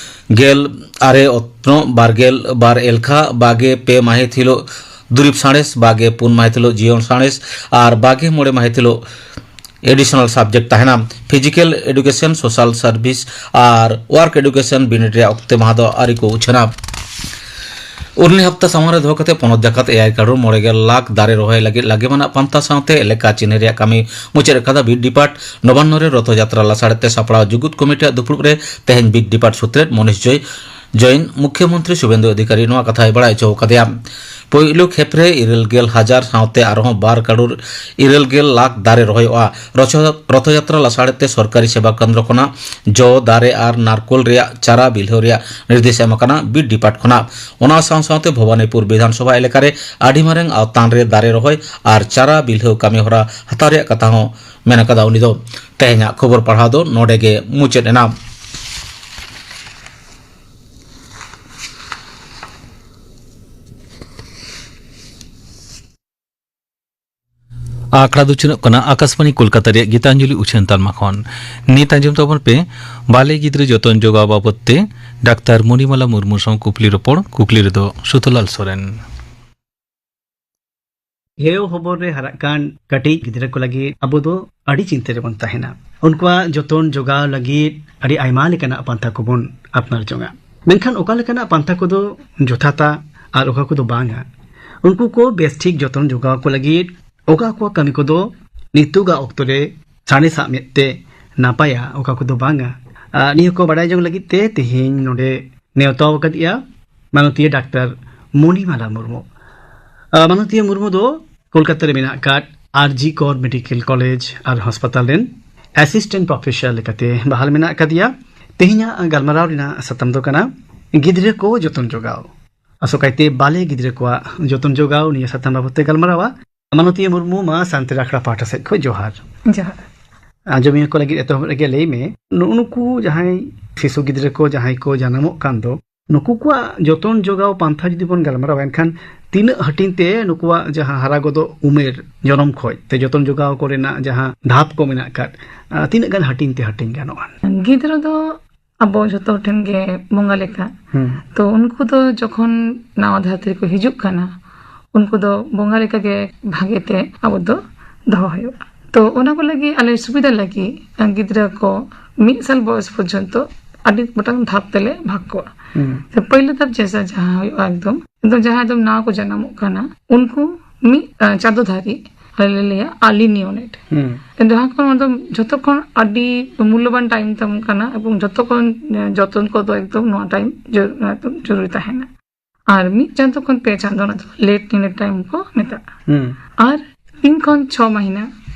ᱜᱮᱞ ᱟᱨᱮ ᱚᱛᱱᱚᱜ, ᱵᱟᱨ ᱜᱮᱞ ᱵᱟᱨ ᱮᱞᱠᱷᱟ, ᱵᱟᱜᱮ ᱯᱮ ᱢᱟᱹᱦᱤᱛ ᱦᱤᱞᱳᱜ ᱫᱩᱨᱤᱵ ᱥᱟᱬᱮᱥ, ᱵᱟᱜᱮ ᱯᱩᱱ ᱢᱟᱹᱦᱤᱛ ᱦᱤᱞᱳᱜ ᱡᱤᱭᱚᱱ ᱥᱟᱬᱮᱥ ᱟᱨ ᱵᱟᱜᱮ ᱢᱚᱬᱮ ᱢᱟᱹᱦᱤᱛ ᱦᱤᱞᱳᱜ additional subject ᱛᱟᱦᱮᱱᱟ᱾ Physical Education, Social Service ᱟᱨ Work Education ᱵᱤᱱᱤᱰ ᱨᱮᱭᱟᱜ ᱚᱠᱛᱮ ᱢᱟᱦᱟ ᱫᱚ ᱟᱹᱣᱨᱤ ᱠᱚ ᱩᱪᱷᱟᱹᱱᱟ᱾ ᱩᱨᱱᱤ ᱦᱟᱯᱛᱟ ᱥᱟᱢᱟᱝ ᱨᱮ ᱫᱚᱦᱚ ᱠᱟᱛᱮ ᱯᱚᱱᱚᱛ ᱡᱟᱠᱟᱛ ᱮᱭᱟᱭ ᱠᱟᱨᱳᱲ ᱢᱚᱬᱮ ᱜᱮᱞ ᱞᱟᱠᱷ ᱫᱟᱨᱮ ᱨᱚᱦᱚᱭ ᱞᱟᱹᱜᱤᱫ ᱞᱟᱜᱮ ᱢᱟᱱᱟᱜ ᱯᱟᱱᱛᱷᱟ ᱥᱟᱶᱛᱮ ᱮᱞᱟᱠᱟ ᱪᱤᱱᱦᱟᱹ ᱨᱮᱭᱟᱜ ᱠᱟᱹᱢᱤ ᱢᱩᱪᱟᱹᱫ ᱟᱠᱟᱫᱟ ᱵᱤᱴ ᱰᱤᱯᱟᱨᱴ᱾ ᱱᱚᱵᱟᱱᱱᱚ ᱨᱮ ᱨᱚᱛᱷᱚ ᱡᱟᱛᱨᱟ ᱞᱟᱥᱟᱲᱦᱮᱫ ᱛᱮ ᱥᱟᱯᱲᱟᱣ ᱡᱩᱜᱩᱫ ᱠᱚᱢᱤᱴᱤᱭᱟᱜ ᱫᱩᱯᱲᱩᱵ ᱨᱮ ᱛᱮᱦᱮᱧ ᱵᱤᱴ ᱰᱤᱯᱟᱨᱴ ᱥᱩᱛᱨᱮᱛ ᱢᱚᱱᱤᱥ ᱡᱚᱭ ᱡᱚᱭᱤᱱ ᱢᱩᱠᱷᱭᱚᱢᱚᱱᱛᱨᱤ ᱥᱩᱵᱮᱱᱫᱩ ᱚᱫᱷᱤᱠᱟᱨᱤ ᱱᱚᱣᱟ ᱠᱟᱛᱷᱟᱭ ᱵᱟᱲᱟᱭ ᱦᱚᱪᱚ ᱟᱠᱟᱫᱮᱭᱟ᱾ ᱯᱳᱭᱞᱳ ᱠᱷᱮᱯ ᱨᱮ ᱤᱨᱟᱹᱞ ᱜᱮᱞ ᱦᱟᱡᱟᱨ ᱥᱟᱶᱛᱮ ᱟᱨᱦᱚᱸ ᱵᱟᱨ ᱠᱟᱨᱳᱲ ᱤᱨᱟᱹᱞ ᱜᱮᱞ ᱞᱟᱠᱷ ᱫᱟᱨᱮ ᱨᱚᱦᱚᱭᱚᱜᱼᱟ᱾ ᱨᱚᱪᱚ-, ᱨᱚᱛᱷᱚ ᱡᱟᱛᱨᱟ ᱞᱟᱥᱟᱲᱦᱮᱫ ᱛᱮ ᱥᱚᱨᱠᱟᱨᱤ ᱥᱮᱵᱟ ᱠᱮᱱᱫᱨᱚ ᱠᱷᱚᱱᱟᱜ ᱡᱚ, ᱫᱟᱨᱮ ᱟᱨ ᱱᱟᱨᱠᱳᱞ ᱨᱮᱭᱟᱜ ᱪᱟᱨᱟ ᱵᱤᱞᱦᱟᱹᱣ ᱨᱮᱭᱟᱜ ᱱᱤᱨᱫᱮᱥ ᱮᱢ ᱟᱠᱟᱱᱟ ᱵᱤᱴ ᱰᱤᱯᱟᱨᱴ ᱠᱷᱚᱱᱟᱜ᱾ ᱚᱱᱟ ᱥᱟᱶ ᱥᱟᱶᱛᱮ ᱵᱷᱚᱵᱟᱱᱤᱯᱩᱨ ᱵᱤᱫᱷᱟᱱ ᱥᱚᱵᱷᱟ ᱮᱞᱟᱠᱟ ᱨᱮ ᱟᱹᱰᱤ ᱢᱟᱨᱟᱝ ᱟᱣᱛᱟᱱ ᱨᱮ ᱫᱟᱨᱮ ᱨᱚᱦᱚᱭ ᱟᱨ ᱪᱟᱨᱟ ᱵᱤᱞᱦᱟᱹᱣ ᱠᱟᱹᱢᱤ ᱦᱚᱨᱟ ᱦᱟᱛᱟᱣ ᱨᱮᱭᱟᱜ ᱠᱟᱛᱷᱟ ᱦᱚᱸ ᱢᱮᱱ ᱟᱠᱟᱫᱟ ᱩᱱᱤ ᱫᱚ᱾ ᱛᱮᱦᱮᱧᱟᱜ ᱠᱷᱚᱵᱚᱨ ᱯᱟᱲᱦᱟᱣ ᱫᱚ ᱱᱚᱰᱮ ᱜᱮ ᱢᱩᱪᱟᱹᱫ ᱮᱱᱟ᱾ ᱟᱠᱷᱲᱟ ᱫᱚ ᱪᱟᱞᱟᱜ ᱠᱟᱱᱟ ᱟᱠᱟᱥᱵᱟᱬᱤ ᱠᱳᱞᱠᱟᱛᱟ ᱨᱮᱭᱟᱜ ᱜᱤᱛᱟᱧᱡᱚᱞᱤ ᱩᱪᱷᱟᱹᱱ ᱛᱟᱞᱢᱟ ᱠᱷᱚᱱ᱾ ᱱᱤᱛ ᱟᱸᱡᱚᱢ ᱛᱟᱵᱚᱱ ᱯᱮ ᱵᱟᱞᱮ ᱜᱤᱫᱽᱨᱟᱹ ᱡᱚᱛᱚᱱ ᱡᱚᱜᱟᱣ ᱵᱟᱵᱚᱛ ᱛᱮ ᱰᱟᱠᱛᱟᱨ ᱢᱚᱱᱤᱢᱟᱞᱟ ᱢᱩᱨᱢᱩ ᱥᱟᱶ ᱠᱩᱠᱞᱤ ᱨᱚᱯᱚᱲ᱾ ᱠᱩᱠᱞᱤ ᱨᱮᱫᱚ ᱥᱩᱛᱚᱞᱟᱞ ᱥᱚᱨᱮᱱ᱾ ᱦᱮᱣ ᱦᱚᱵᱚᱨ ᱨᱮ ᱦᱟᱨᱟᱜ ᱠᱟᱱ ᱠᱟᱹᱴᱤᱡ ᱜᱤᱫᱽᱨᱟᱹ ᱠᱚ ᱞᱟᱹᱜᱤᱫ ᱟᱵᱚ ᱫᱚ ᱟᱹᱰᱤ ᱪᱤᱱᱛᱟᱹ ᱨᱮᱵᱚᱱ ᱛᱟᱦᱮᱱᱟ᱾ ᱩᱱᱠᱩᱣᱟᱜ ᱡᱚᱛᱚᱱ ᱡᱚᱜᱟᱣ ᱞᱟᱹᱜᱤᱫ ᱟᱹᱰᱤ ᱟᱭᱢᱟ ᱞᱮᱠᱟᱱᱟᱜ ᱯᱟᱱᱛᱷᱟ ᱠᱚᱵᱚᱱ ᱟᱯᱱᱟᱨ ᱡᱚᱝᱟ᱾ ᱢᱮᱱᱠᱷᱟᱱ ᱚᱠᱟ ᱞᱮᱠᱟᱱᱟᱜ ᱯᱟᱱᱛᱷᱟ ᱠᱚᱫᱚ ᱡᱚᱛᱷᱟᱛᱟ ᱟᱨ ᱚᱠᱟ ᱠᱚᱫᱚ ᱵᱟᱝᱟ? ᱩᱱᱠᱩ ᱠᱚ ᱵᱮᱥ ᱴᱷᱤᱠ ᱡᱚᱛᱚᱱ ᱡᱚᱜᱟᱣ ᱠᱚ ᱞᱟᱹᱜᱤᱫ ᱚᱠᱟ ᱠᱚ ᱠᱟᱹᱢᱤ ᱠᱚᱫᱚ ᱱᱤᱛᱚᱜᱟᱜ ᱚᱠᱛᱚ ᱨᱮ ᱥᱟᱬᱮᱥᱟᱜ ᱢᱮᱫ ᱛᱮ ᱱᱟᱯᱟᱭᱟ, ᱚᱠᱟ ᱠᱚᱫᱚ ᱵᱟᱝᱟ? ᱟᱨ ᱱᱤᱭᱟᱹ ᱠᱚ ᱵᱟᱰᱟᱭ ᱡᱚᱝ ᱞᱟᱹᱜᱤᱫ ᱛᱮ ᱛᱮᱦᱮᱧ ᱱᱚᱰᱮ ᱱᱮᱣᱛᱟ ᱟᱠᱟᱫᱮᱭᱟ ᱢᱟᱱᱚᱛᱤᱭᱟᱹ ᱰᱟᱠᱛᱟᱨ ᱢᱚᱱᱤᱢᱟᱞᱟ ᱢᱩᱨᱢᱩ᱾ ᱟᱨ ᱢᱟᱱᱚᱛᱤᱭᱟᱹ ᱢᱩᱨᱢᱩ ᱫᱚ ᱠᱳᱞᱠᱟᱛᱟ ᱨᱮ ᱢᱮᱱᱟᱜ ᱟᱠᱟᱫ ᱟᱨ ᱡᱤ ᱠᱚᱨ ᱢᱮᱰᱤᱠᱮᱞ ᱠᱚᱞᱮᱡᱽ ᱟᱨ ᱦᱟᱥᱯᱟᱛᱟᱞ ᱨᱮᱱ ᱮᱥᱤᱥᱴᱮᱱᱴ ᱯᱨᱚᱯᱷᱮᱥᱚᱨ ᱞᱮᱠᱟᱛᱮ ᱵᱟᱦᱟᱞ ᱢᱮᱱᱟᱜ ᱟᱠᱟᱫᱮᱭᱟ᱾ ᱛᱮᱦᱮᱧᱟᱜ ᱜᱟᱞᱢᱟᱨᱟᱣ ᱨᱮᱱᱟᱜ ᱥᱟᱛᱟᱢ ᱫᱚ ᱠᱟᱱᱟ ᱜᱤᱫᱽᱨᱟᱹ ᱠᱚ ᱡᱚᱛᱚᱱ ᱡᱚᱜᱟᱣ, ᱟᱥᱚᱠᱟᱭᱛᱮ ᱵᱟᱞᱮ ᱜᱤᱫᱽᱨᱟᱹ ᱠᱚᱣᱟᱜ ᱡᱚᱛᱚᱱ ᱡᱚᱜᱟᱣ᱾ ᱱᱤᱭᱟᱹ ᱥᱟᱛᱟᱢ ᱵᱟᱵᱚᱛ ᱛᱮ ᱜᱟᱞᱢᱟᱨᱟᱣᱟ᱾ ᱢᱟᱱᱚᱛᱤᱭᱟᱹ ᱢᱩᱨᱢᱩ, ᱢᱟ ᱥᱟᱱᱛᱟᱲ ᱟᱠᱷᱲᱟ ᱯᱟᱦᱴᱟ ᱥᱮᱫ ᱠᱷᱚᱱ ᱡᱚᱦᱟᱨ᱾ ᱡᱚᱦᱟᱨ᱾ ᱟᱸᱡᱚᱢᱤᱭᱟᱹ ᱠᱚ ᱞᱟᱹᱜᱤᱫ ᱮᱛᱚᱦᱚᱵ ᱨᱮᱜᱮ ᱞᱟᱹᱭ ᱢᱮ, ᱱᱩᱜᱼᱩ ᱱᱩᱠᱩ ᱡᱟᱦᱟᱸᱭ ᱥᱤᱥᱩ ᱜᱤᱫᱽᱨᱟᱹ ᱠᱚ ᱡᱟᱦᱟᱸᱭ ᱠᱚ ᱡᱟᱱᱟᱢᱚᱜ ᱠᱟᱱ ᱫᱚ, ᱱᱩᱠᱩ ᱠᱚᱣᱟᱜ ᱡᱚᱛᱚᱱ ᱡᱚᱜᱟᱣ ᱯᱟᱱᱛᱷᱟ ᱡᱩᱫᱤ ᱵᱚᱱ ᱜᱟᱞᱢᱟᱨᱟᱣᱟ, ᱮᱱᱠᱷᱟᱱ ᱛᱤᱱᱟᱹᱜ ᱦᱟᱹᱴᱤᱧ ᱛᱮ ᱱᱩᱠᱩᱣᱟᱜ ᱡᱟᱦᱟᱸ ᱦᱟᱨᱟ ᱜᱚᱫᱚᱜ ᱩᱢᱮᱨ, ᱡᱚᱱᱚᱢ ᱠᱷᱚᱡ ᱛᱮ ᱡᱚᱛᱚᱱ ᱡᱚᱜᱟᱣ ᱠᱚᱨᱮᱱᱟᱜ ᱡᱟᱦᱟᱸ ᱫᱷᱟᱯ ᱠᱚ ᱢᱮᱱᱟᱜ ᱟᱠᱟᱫ, ᱟᱸ, ᱛᱤᱱᱟᱹᱜ ᱜᱟᱱ ᱦᱟᱹᱴᱤᱧ ᱛᱮ ᱦᱟᱹᱴᱤᱧ ᱜᱟᱱᱚᱜᱼᱟ? ᱜᱤᱫᱽᱨᱟᱹ ᱫᱚ ᱟᱵᱚ ᱡᱚᱛᱚ ᱴᱷᱮᱱ ᱜᱮ ᱵᱚᱸᱜᱟ ᱞᱮᱠᱟ᱾ ᱦᱩᱸ᱾ ᱛᱚ ᱩᱱᱠᱩ ᱫᱚ ᱡᱚᱠᱷᱚᱱ ᱱᱟᱣᱟ ᱫᱷᱟᱹᱨᱛᱤ ᱨᱮᱠᱚ ᱦᱤᱡᱩᱜ ᱠᱟᱱᱟ, ᱩᱱᱠᱩ ᱫᱚ ᱵᱚᱸᱜᱟ ᱞᱮᱠᱟ ᱜᱮ ᱵᱷᱟᱜᱮ ᱛᱮ ᱟᱵᱚ ᱫᱚ ᱫᱚᱦᱚ ᱦᱩᱭᱩᱜᱼᱟ᱾ ᱛᱚ ᱚᱱᱟ ᱠᱚ ᱞᱟᱹᱜᱤᱫ ᱟᱞᱮ ᱥᱩᱵᱤᱫᱷᱟ ᱞᱟᱹᱜᱤᱫ ᱜᱤᱫᱽᱨᱟᱹ ᱠᱚ ᱢᱤᱫ ᱥᱟᱞ ᱵᱚᱭᱚᱥ ᱯᱚᱨᱡᱚᱱᱛᱚ ᱟᱹᱰᱤ ᱜᱚᱴᱟᱝ ᱫᱷᱟᱯ ᱛᱮᱞᱮ ᱵᱷᱟᱜᱽ ᱠᱚᱣᱟ᱾ ᱦᱩᱸ᱾ ᱛᱚ ᱯᱳᱭᱞᱳ ᱫᱷᱟᱯ ᱡᱮᱥᱟ ᱡᱟᱦᱟᱸ ᱦᱩᱭᱩᱜᱼᱟ ᱮᱠᱫᱚᱢ, ᱮᱠᱫᱚᱢ ᱡᱟᱦᱟᱸᱭ ᱫᱚ ᱱᱟᱣᱟ ᱠᱚ ᱡᱟᱱᱟᱢᱚᱜ ᱠᱟᱱᱟ, ᱩᱱᱠᱩ ᱢᱤᱫ, ᱟᱸ, ᱪᱟᱸᱫᱳ ᱫᱷᱟᱹᱨᱤᱡ ᱟᱞᱮ ᱞᱮ ᱞᱟᱹᱭᱟ early neonate᱾ ᱦᱩᱸ᱾ ᱡᱟᱦᱟᱸ ᱠᱷᱚᱱ ᱚᱱᱟ ᱫᱚ ᱡᱷᱚᱛᱚ ᱠᱷᱚᱱ ᱟᱹᱰᱤ ᱢᱩᱞᱞᱚᱵᱟᱱ time ᱛᱟᱵᱚᱱ ᱠᱟᱱᱟ, ᱮᱵᱚᱝ ᱡᱷᱚᱛᱚ ᱠᱷᱚᱱ, ᱮᱸ, ᱡᱚᱛᱚᱱ ᱠᱚᱫᱚ ᱮᱠᱫᱚᱢ ᱱᱚᱣᱟ time ᱡᱚ-, ᱮᱠᱫᱚᱢ ᱡᱚᱨᱩᱨᱤ ᱛᱟᱦᱮᱱᱟ᱾ ᱟᱨ ᱢᱤᱫ ᱪᱟᱸᱫᱳ ᱠᱷᱚᱱ ᱯᱮ ᱪᱟᱸᱫᱳ ᱚᱱᱟ ᱫᱚ late neonate time ᱠᱚ ᱢᱮᱛᱟᱜᱼᱟ᱾ ᱦᱩᱸ᱾ ᱟᱨ ᱛᱤᱱ ᱠᱷᱚᱱ ᱪᱷᱚ ᱢᱟᱦᱤᱱᱟ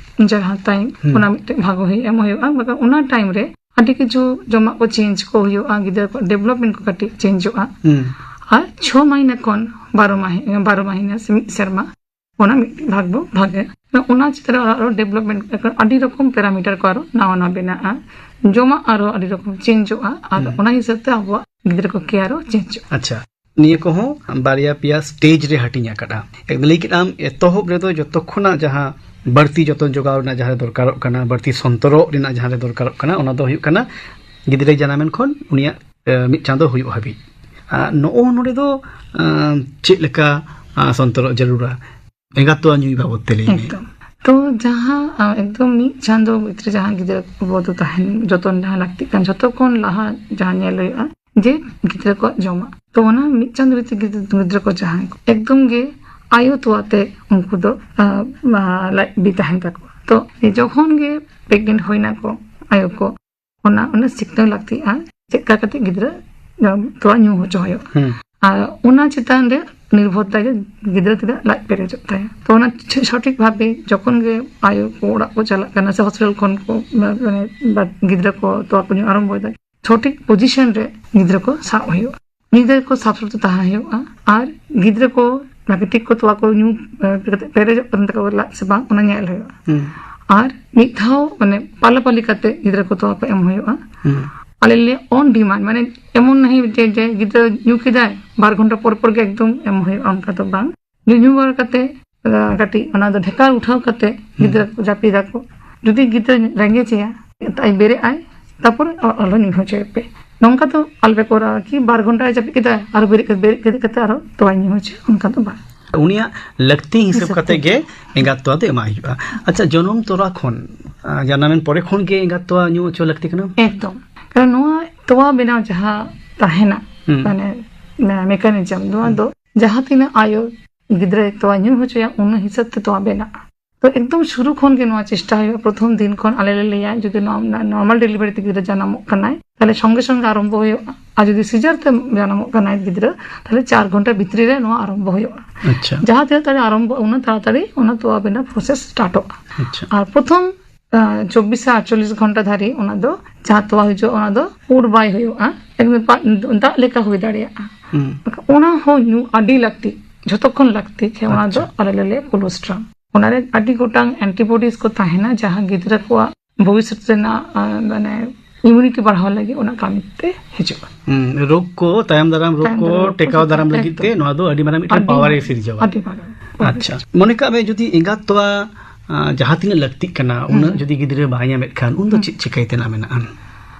ᱡᱟᱦᱟᱸ time, ᱦᱩᱸ᱾ ᱚᱱᱟ ᱢᱤᱫᱴᱮᱱ ᱵᱷᱟᱜᱽ ᱦᱩᱭ, ᱮᱢ ᱦᱩᱭᱩᱜᱼᱟ, ᱵᱟᱠᱷᱟᱱ ᱚᱱᱟ time ᱨᱮ ᱟᱹᱰᱤ ᱠᱤᱪᱷᱩ ᱡᱚᱢᱟᱜ ᱠᱚ change ᱠᱚ ᱦᱩᱭᱩᱜᱼᱟ, ᱜᱤᱫᱽᱨᱟᱹ ᱠᱚ development ᱠᱚ ᱠᱟᱹᱴᱤᱡ changeᱚᱜᱼᱟ᱾ ᱦᱩᱸ᱾ ᱟᱨ ᱪᱷᱚ ᱢᱟᱦᱤᱱᱟ ᱠᱷᱚᱱ ᱵᱟᱨᱚ ᱢᱟᱦᱤ-, ᱵᱟᱨᱚ ᱢᱟᱦᱤᱱᱟ ᱥᱮ ᱢᱤᱫ ᱥᱮᱨᱢᱟ, ᱚᱱᱟ ᱢᱤᱫᱴᱮᱱ ᱵᱷᱟᱜᱽ ᱵᱚ ᱵᱷᱟᱜᱮ᱾ ᱚᱱᱟ ᱪᱮᱛᱟᱱ ᱨᱮ ᱟᱨᱚ development ᱟᱹᱰᱤ ᱨᱚᱠᱚᱢ parameter ᱠᱚ ᱟᱨᱚ ᱱᱟᱣᱟ ᱱᱟᱣᱟ ᱵᱮᱱᱟᱜᱼᱟ, ᱡᱚᱢᱟᱜ ᱟᱨᱚ ᱟᱹᱰᱤ ᱨᱚᱠᱚᱢ changeᱚᱜᱼᱟ, ᱟᱨ ᱦᱩᱸ᱾ ᱚᱱᱟ ᱦᱤᱥᱟᱹᱵ ᱛᱮ ᱟᱵᱚᱣᱟᱜ ᱜᱤᱫᱽᱨᱟᱹ ᱠᱚ care ᱦᱚᱸ changeᱚᱜᱼᱟ᱾ ᱟᱪᱪᱷᱟ, ᱱᱤᱭᱟᱹ ᱠᱚᱦᱚᱸ ᱵᱟᱨᱭᱟ ᱯᱮᱭᱟ stage ᱨᱮ ᱦᱟᱹᱴᱤᱧ ᱟᱠᱟᱫᱟ᱾ ᱮᱠᱫᱚᱢ ᱞᱟᱹᱭ ᱠᱮᱫ ᱟᱢ, ᱮᱛᱚᱦᱚᱵ ᱨᱮᱫᱚ ᱡᱚᱛᱚ ᱠᱷᱚᱱᱟᱜ ᱡᱟᱦᱟᱸ ᱵᱟᱹᱲᱛᱤ ᱡᱚᱛᱚᱱ ᱡᱚᱜᱟᱣ ᱨᱮᱱᱟᱜ ᱡᱟᱦᱟᱸ ᱨᱮ ᱫᱚᱨᱠᱟᱨᱚᱜ ᱠᱟᱱᱟ, ᱵᱟᱹᱲᱛᱤ ᱥᱚᱱᱛᱚᱨᱚᱜ ᱨᱮᱱᱟᱜ ᱡᱟᱦᱟᱸ ᱨᱮ ᱫᱚᱨᱠᱟᱨᱚᱜ ᱠᱟᱱᱟ, ᱚᱱᱟ ᱫᱚ ᱦᱩᱭᱩᱜ ᱠᱟᱱᱟ ᱜᱤᱫᱽᱨᱟᱹᱭ ᱡᱟᱱᱟᱢᱮᱱ ᱠᱷᱚᱱ ᱩᱱᱤᱭᱟᱜ, ᱮ, ᱢᱤᱫ ᱪᱟᱸᱫᱳ ᱦᱩᱭᱩᱜ ᱦᱟᱹᱵᱤᱡ᱾ ᱟᱨ ᱱᱚᱜᱼᱚ ᱱᱚᱰᱮ ᱫᱚ, ᱮ, ᱪᱮᱫ ᱞᱮᱠᱟ, ᱟ, ᱥᱚᱱᱛᱚᱨᱚᱜ ᱡᱟᱹᱨᱩᱲᱟ? ᱮᱸᱜᱟᱛ ᱛᱚᱣᱟ ᱧᱩᱭ ᱵᱟᱵᱚᱫ ᱛᱮ ᱞᱟᱹᱭ ᱢᱮ᱾ ᱮᱠᱫᱚᱢ᱾ ᱛᱚ ᱡᱟᱦᱟᱸ, ᱟ, ᱮᱠᱫᱚᱢ ᱢᱤᱫ ᱪᱟᱸᱫᱳ ᱵᱷᱤᱛᱨᱤ ᱡᱟᱦᱟᱸ ᱜᱤᱫᱽᱨᱟᱹ ᱠᱚ ᱫᱚ ᱛᱟᱦᱮᱱ, ᱡᱚᱛᱚᱱ ᱡᱟᱦᱟᱸ ᱞᱟᱹᱠᱛᱤᱜ ᱠᱟᱱ, ᱡᱷᱚᱛᱚ ᱠᱷᱚᱱ ᱞᱟᱦᱟ ᱡᱟᱦᱟᱸ ᱧᱮᱞ ᱦᱩᱭᱩᱜᱼᱟ ᱡᱮ ᱜᱤᱫᱽᱨᱟᱹ ᱠᱚᱣᱟᱜ ᱡᱚᱢᱟᱜ᱾ ᱛᱚ ᱚᱱᱟ ᱢᱤᱫ ᱪᱟᱸᱫᱳ ᱵᱷᱤᱛᱨᱤ ᱜᱤᱫᱽᱨᱟᱹ, ᱜᱤᱫᱽᱨᱟᱹ ᱠᱚ ᱡᱟᱦᱟᱸᱭ ᱠᱚ ᱮᱠᱫᱚᱢ ᱜᱮ ᱟᱭᱳ ᱛᱚᱣᱟ ᱛᱮ ᱩᱱᱠᱩ ᱫᱚ, ᱟ, ᱟ, ᱞᱟᱡ ᱵᱤ ᱛᱟᱦᱮᱱ ᱛᱟᱠᱚᱣᱟ᱾ ᱛᱚ ᱡᱚᱠᱷᱚᱱ ᱜᱮ pregnant ᱦᱩᱭ ᱱᱟᱠᱚ ᱟᱭᱳ ᱠᱚ, ᱚᱱᱟ, ᱚᱱᱟ ᱥᱤᱠᱷᱱᱟᱹᱣ ᱞᱟᱹᱠᱛᱤᱜᱼᱟ, ᱪᱮᱫ ᱞᱮᱠᱟ ᱠᱟᱛᱮ ᱜᱤᱫᱽᱨᱟᱹ ᱛᱚᱣᱟ ᱧᱩ ᱦᱚᱪᱚ ᱦᱩᱭᱩᱜᱼᱟ᱾ ᱦᱩᱸ᱾ ᱟᱨ ᱚᱱᱟ ᱪᱮᱛᱟᱱ ᱨᱮ ᱱᱤᱨᱵᱷᱚᱨ ᱛᱟᱭ ᱡᱮ ᱜᱤᱫᱽᱨᱟᱹ ᱛᱤᱱᱟᱹᱜ ᱞᱟᱡ ᱯᱮᱨᱮᱡᱚᱜ ᱛᱟᱭᱟ᱾ ᱛᱚ ᱚᱱᱟ ᱥᱚ-, ᱥᱚᱴᱷᱤᱠ ᱵᱷᱟᱵᱮ ᱡᱚᱠᱷᱚᱱ ᱜᱮ ᱟᱭᱳ ᱠᱚ ᱚᱲᱟᱜ ᱠᱚ ᱪᱟᱞᱟᱜ ᱠᱟᱱᱟ ᱥᱮ hospital ᱠᱷᱚᱱ ᱠᱚ, ᱢᱟᱱᱮ, ᱵᱟ-, ᱜᱤᱫᱽᱨᱟᱹ ᱠᱚ ᱛᱚᱣᱟ ᱠᱚ ᱧᱩ ᱟᱨᱟᱢᱵᱷᱚᱭᱮᱫᱟ, ᱥᱚᱴᱷᱤᱠ position ᱨᱮ ᱜᱤᱫᱽᱨᱟᱹ ᱠᱚ ᱥᱟᱵ ᱦᱩᱭᱩᱜᱼᱟ᱾ ᱜᱤᱫᱽᱨᱟᱹ ᱠᱚ ᱥᱟᱵ ᱥᱩᱨ ᱛᱮ ᱛᱟᱦᱮᱸ ᱦᱩᱭᱩᱜᱼᱟ᱾ ᱟᱨ ᱜᱤᱫᱽᱨᱟᱹ ᱠᱚ ᱵᱷᱟᱜᱮ ᱴᱷᱤᱠ ᱠᱚ ᱛᱚᱣᱟ ᱠᱚ ᱧᱩ, ᱮ, ᱠᱟᱛᱮ ᱯᱮᱨᱮᱡᱚᱜ ᱠᱟᱱ ᱛᱟᱠᱚᱣᱟ ᱞᱟᱡ ᱥᱮ ᱵᱟᱝ, ᱚᱱᱟ ᱧᱮᱞ ᱦᱩᱭᱩᱜᱼᱟ᱾ ᱦᱩᱸ᱾ ᱟᱨ ᱢᱤᱫ ᱫᱷᱟᱣ, ᱢᱟᱱᱮ, ᱯᱟᱞᱟᱯᱟᱞᱤ ᱠᱟᱛᱮ ᱜᱤᱫᱽᱨᱟᱹ ᱠᱚ ᱛᱚᱣᱟ ᱠᱚ ᱮᱢ ᱦᱩᱭᱩᱜᱼᱟ᱾ ᱦᱩᱸ᱾ ᱟᱞᱮ ᱞᱮ ᱚᱱ ᱰᱤᱢᱟᱱᱰ, ᱢᱟᱱᱮ ᱮᱢᱚᱱ ᱱᱟᱦᱤ ᱡᱮ, ᱡᱮ ᱜᱤᱫᱽᱨᱟᱹ ᱧᱩ ᱠᱮᱫᱟᱭ, ᱵᱟᱨ ᱜᱷᱚᱱᱴᱟ ᱯᱚᱨ ᱯᱚᱨ ᱜᱮ ᱮᱠᱫᱚᱢ ᱮᱢ ᱦᱩᱭᱩᱜᱼᱟ, ᱚᱱᱠᱟ ᱫᱚ ᱵᱟᱝ᱾ ᱧᱩ ᱧᱩ ᱵᱟᱲᱟ ᱠᱟᱛᱮ, ᱟᱸ, ᱠᱟᱹᱴᱤᱡ ᱚᱱᱟ ᱫᱚ ᱰᱷᱮᱠᱟᱣ ᱩᱴᱷᱟᱹᱣ ᱠᱟᱛᱮ ᱜᱤᱫᱽᱨᱟᱹ ᱠᱚ ᱡᱟᱹᱯᱤᱫᱟᱠᱚ᱾ ᱡᱩᱫᱤ ᱜᱤᱫᱽᱨᱟᱹ ᱨᱮᱸᱜᱮᱡᱮᱭᱟ, ᱟᱡ ᱵᱮᱨᱮᱫ ᱟᱭ, ᱛᱟᱯᱚᱨ ᱟ-, ᱟᱞᱚ ᱧᱩ ᱦᱚᱪᱚᱭᱮ ᱯᱮ᱾ ᱱᱚᱝᱠᱟ ᱫᱚ ᱟᱞᱚᱯᱮ ᱠᱚᱨᱟᱣᱟ ᱠᱤ ᱵᱟᱨ ᱜᱷᱚᱱᱴᱟᱭ ᱡᱟᱹᱯᱤᱫ ᱠᱮᱫᱟ, ᱟᱨᱚ ᱵᱮᱨᱮᱫ ᱠᱟᱛᱮ, ᱵᱮᱨᱮᱫ ᱠᱟᱛᱮ ᱟᱨᱚ ᱛᱚᱣᱟᱭ ᱧᱩ ᱦᱚᱪᱚᱭᱟ, ᱚᱱᱠᱟ ᱫᱚ ᱵᱟᱝ᱾ ᱩᱱᱤᱭᱟᱜ ᱞᱟᱹᱠᱛᱤ ᱦᱤᱥᱟᱹᱵ ᱦᱤᱥᱟᱹᱵ ᱠᱟᱛᱮ ᱛᱮ᱾ ᱜᱮ ᱮᱸᱜᱟᱛ ᱛᱚᱣᱟ ᱫᱚ ᱮᱢᱟᱭ ᱦᱩᱭᱩᱜᱼᱟ᱾ ᱟᱪᱪᱷᱟ, ᱡᱚᱱᱚᱢ ᱛᱚᱨᱟ ᱠᱷᱚᱱ, ᱟ, ᱡᱟᱱᱟᱢᱮᱱ ᱯᱚᱨᱮ ᱠᱷᱚᱱ ᱜᱮ ᱮᱸᱜᱟᱛ ᱛᱚᱣᱟ ᱧᱩ ᱦᱚᱪᱚ ᱞᱟᱹᱠᱛᱤ ᱠᱟᱱᱟ? ᱮᱠᱫᱚᱢ᱾ ᱠᱟᱨᱚᱱ ᱱᱚᱣᱟ ᱛᱚᱣᱟ ᱵᱮᱱᱟᱣ ᱡᱟᱦᱟᱸ ᱛᱟᱦᱮᱱᱟ, ᱦᱩᱸ᱾ ᱢᱟᱱᱮ, ᱢᱮ-, mechanism, ᱱᱚᱣᱟ ᱦᱩᱸ᱾ ᱫᱚ ᱡᱟᱦᱟᱸ ᱛᱤᱱᱟᱹᱜ ᱟᱭᱳ ᱜᱤᱫᱽᱨᱟᱹ ᱛᱚᱣᱟ ᱧᱩ ᱦᱚᱪᱚᱭᱟ, ᱩᱱᱟᱹᱜ ᱦᱤᱥᱟᱹᱵ ᱛᱮ ᱛᱚᱣᱟ ᱵᱮᱱᱟᱜᱼᱟ᱾ ᱛᱚ ᱮᱠᱫᱚᱢ ᱥᱩᱨᱩ ᱠᱷᱚᱱ ᱜᱮ ᱱᱚᱣᱟ ᱪᱮᱥᱴᱟ ᱦᱩᱭᱩᱜᱼᱟ, ᱯᱨᱚᱛᱷᱚᱢ ᱫᱤᱱ ᱠᱷᱚᱱ ᱟᱞᱮ ᱞᱮ ᱞᱟᱹᱭᱟ, ᱡᱩᱫᱤ ᱱᱚᱣᱟ ᱱᱚᱨᱢᱟᱞ ᱰᱮᱞᱤᱵᱷᱟᱨᱤ ᱛᱮ ᱜᱤᱫᱽᱨᱟᱹ ᱡᱟᱱᱟᱢᱚᱜ ᱠᱟᱱᱟᱭ, ᱛᱟᱦᱞᱮ ᱥᱚᱸᱜᱮ ᱥᱚᱸᱜᱮ ᱟᱨᱟᱢᱵᱷᱚ ᱦᱩᱭᱩᱜᱼᱟ, ᱟᱨ ᱡᱩᱫᱤ ᱥᱤᱡᱟᱨ ᱛᱮ ᱡᱟᱱᱟᱢᱚᱜ ᱠᱟᱱᱟᱭ ᱜᱤᱫᱽᱨᱟᱹ, ᱛᱟᱦᱞᱮ ᱪᱟᱨ ᱜᱷᱚᱱᱴᱟ ᱵᱷᱤᱛᱨᱤ ᱨᱮ ᱱᱚᱣᱟ ᱟᱨᱟᱢᱵᱷᱚ ᱦᱩᱭᱩᱜᱼᱟ᱾ ᱟᱪᱪᱷᱟ᱾ ᱡᱟᱦᱟᱸ ᱛᱤᱱᱟᱹᱜ ᱛᱟᱲᱟᱛᱟᱲᱤ ᱟᱨᱟᱢᱵᱷᱚ, ᱩᱱᱟᱹᱜ ᱛᱟᱲᱟᱛᱟᱲᱤ ᱚᱱᱟ ᱛᱚᱣᱟ ᱵᱮᱱᱟᱣ ᱯᱨᱚᱥᱮᱥ ᱥᱴᱟᱨᱴᱚᱜᱼᱟ᱾ ᱟᱪᱪᱷᱟ᱾ ᱟᱨ ᱯᱨᱚᱛᱷᱚᱢ, ᱟᱸ, ᱪᱚᱵᱵᱤᱥ ᱥᱮ ᱟᱴᱪᱚᱞᱞᱤᱥ ᱜᱷᱚᱱᱴᱟ ᱫᱷᱟᱹᱨᱤᱡ ᱚᱱᱟ ᱫᱚ ᱡᱟᱦᱟᱸ ᱛᱚᱣᱟ ᱦᱤᱡᱩᱜᱼᱟ, ᱚᱱᱟ ᱫᱚ ᱯᱩᱸᱰ ᱵᱟᱭ ᱦᱩᱭᱩᱜᱼᱟ, ᱮᱠᱫᱚᱢ ᱯᱟ-, ᱫᱟᱜ ᱞᱮᱠᱟ ᱦᱩᱭ ᱫᱟᱲᱮᱭᱟᱜᱼᱟ᱾ ᱦᱩᱸ᱾ ᱚᱱᱟ ᱦᱚᱸ ᱧᱩ ᱟᱹᱰᱤ ᱞᱟᱹᱠᱛᱤ, ᱡᱷᱚᱛᱚ ᱠᱷᱚᱱ ᱞᱟᱹᱠᱛᱤ, ᱡᱮ ᱚᱱᱟ ᱫᱚ ᱟᱪᱪᱷᱟ᱾ ᱟᱞᱮ ᱞᱮ ᱞᱟᱹᱭᱟ ᱠᱳᱞᱳᱥᱴᱨᱟᱢ᱾ ᱚᱱᱟᱨᱮ ᱟᱹᱰᱤ ᱜᱚᱴᱟᱝ antibodies ᱠᱚ ᱛᱟᱦᱮᱱᱟ, ᱡᱟᱦᱟᱸ ᱜᱤᱫᱽᱨᱟᱹ ᱠᱚᱣᱟᱜ ᱵᱷᱚᱵᱤᱥᱥᱚᱛ ᱨᱮᱱᱟᱜ, ᱟᱸ, ᱢᱟᱱᱮ, immunity ᱵᱟᱲᱦᱟᱣ ᱞᱟᱹᱜᱤᱫ ᱚᱱᱟ ᱠᱟᱹᱢᱤ ᱛᱮ ᱦᱤᱡᱩᱜᱼᱟ᱾ ᱦᱩᱸ, ᱨᱳᱜᱽ ᱠᱚ ᱛᱟᱭᱚᱢ ᱫᱟᱨᱟᱢ, ᱨᱳᱜᱽ ᱛᱟᱭᱚᱢ ᱠᱚ ᱫᱟᱨᱟᱢ ᱴᱮᱠᱟᱣ ᱫᱟᱨᱟᱢ ᱞᱟᱹᱜᱤᱫ ᱛᱮ ᱮᱠᱫᱚᱢ᱾ ᱱᱚᱣᱟ ᱫᱚ ᱟᱹᱰᱤ ᱢᱟᱨᱟᱝ ᱢᱤᱫᱴᱮᱱ ᱟᱹᱰᱤ ᱯᱟᱣᱟᱨ ᱮ ᱢᱟᱨᱟᱝ, ᱥᱤᱨᱡᱟᱹᱣᱟ᱾ ᱟᱹᱰᱤ ᱢᱟᱨᱟᱝ ᱯᱟᱣᱟᱨ᱾ ᱟᱪᱪᱷᱟ, ᱢᱚᱱᱮ ᱠᱟᱜ ᱢᱮ ᱡᱩᱫᱤ ᱮᱸᱜᱟᱛ ᱛᱚᱣᱟ, ᱟᱸ, ᱡᱟᱦᱟᱸ ᱛᱤᱱᱟᱹᱜ ᱞᱟᱹᱠᱛᱤᱜ ᱠᱟᱱᱟ, ᱩᱱᱟᱹᱜ ᱦᱩᱸ᱾ ᱡᱩᱫᱤ ᱜᱤᱫᱽᱨᱟᱹ ᱵᱟᱭ ᱧᱟᱢᱮᱫ ᱠᱷᱟᱱ, ᱩᱱ ᱫᱚ ᱦᱩᱸ᱾ ᱪᱮᱫ ᱪᱤᱠᱟᱹᱭ ᱛᱮᱱᱟᱜ ᱢᱮᱱᱟᱜᱼᱟ?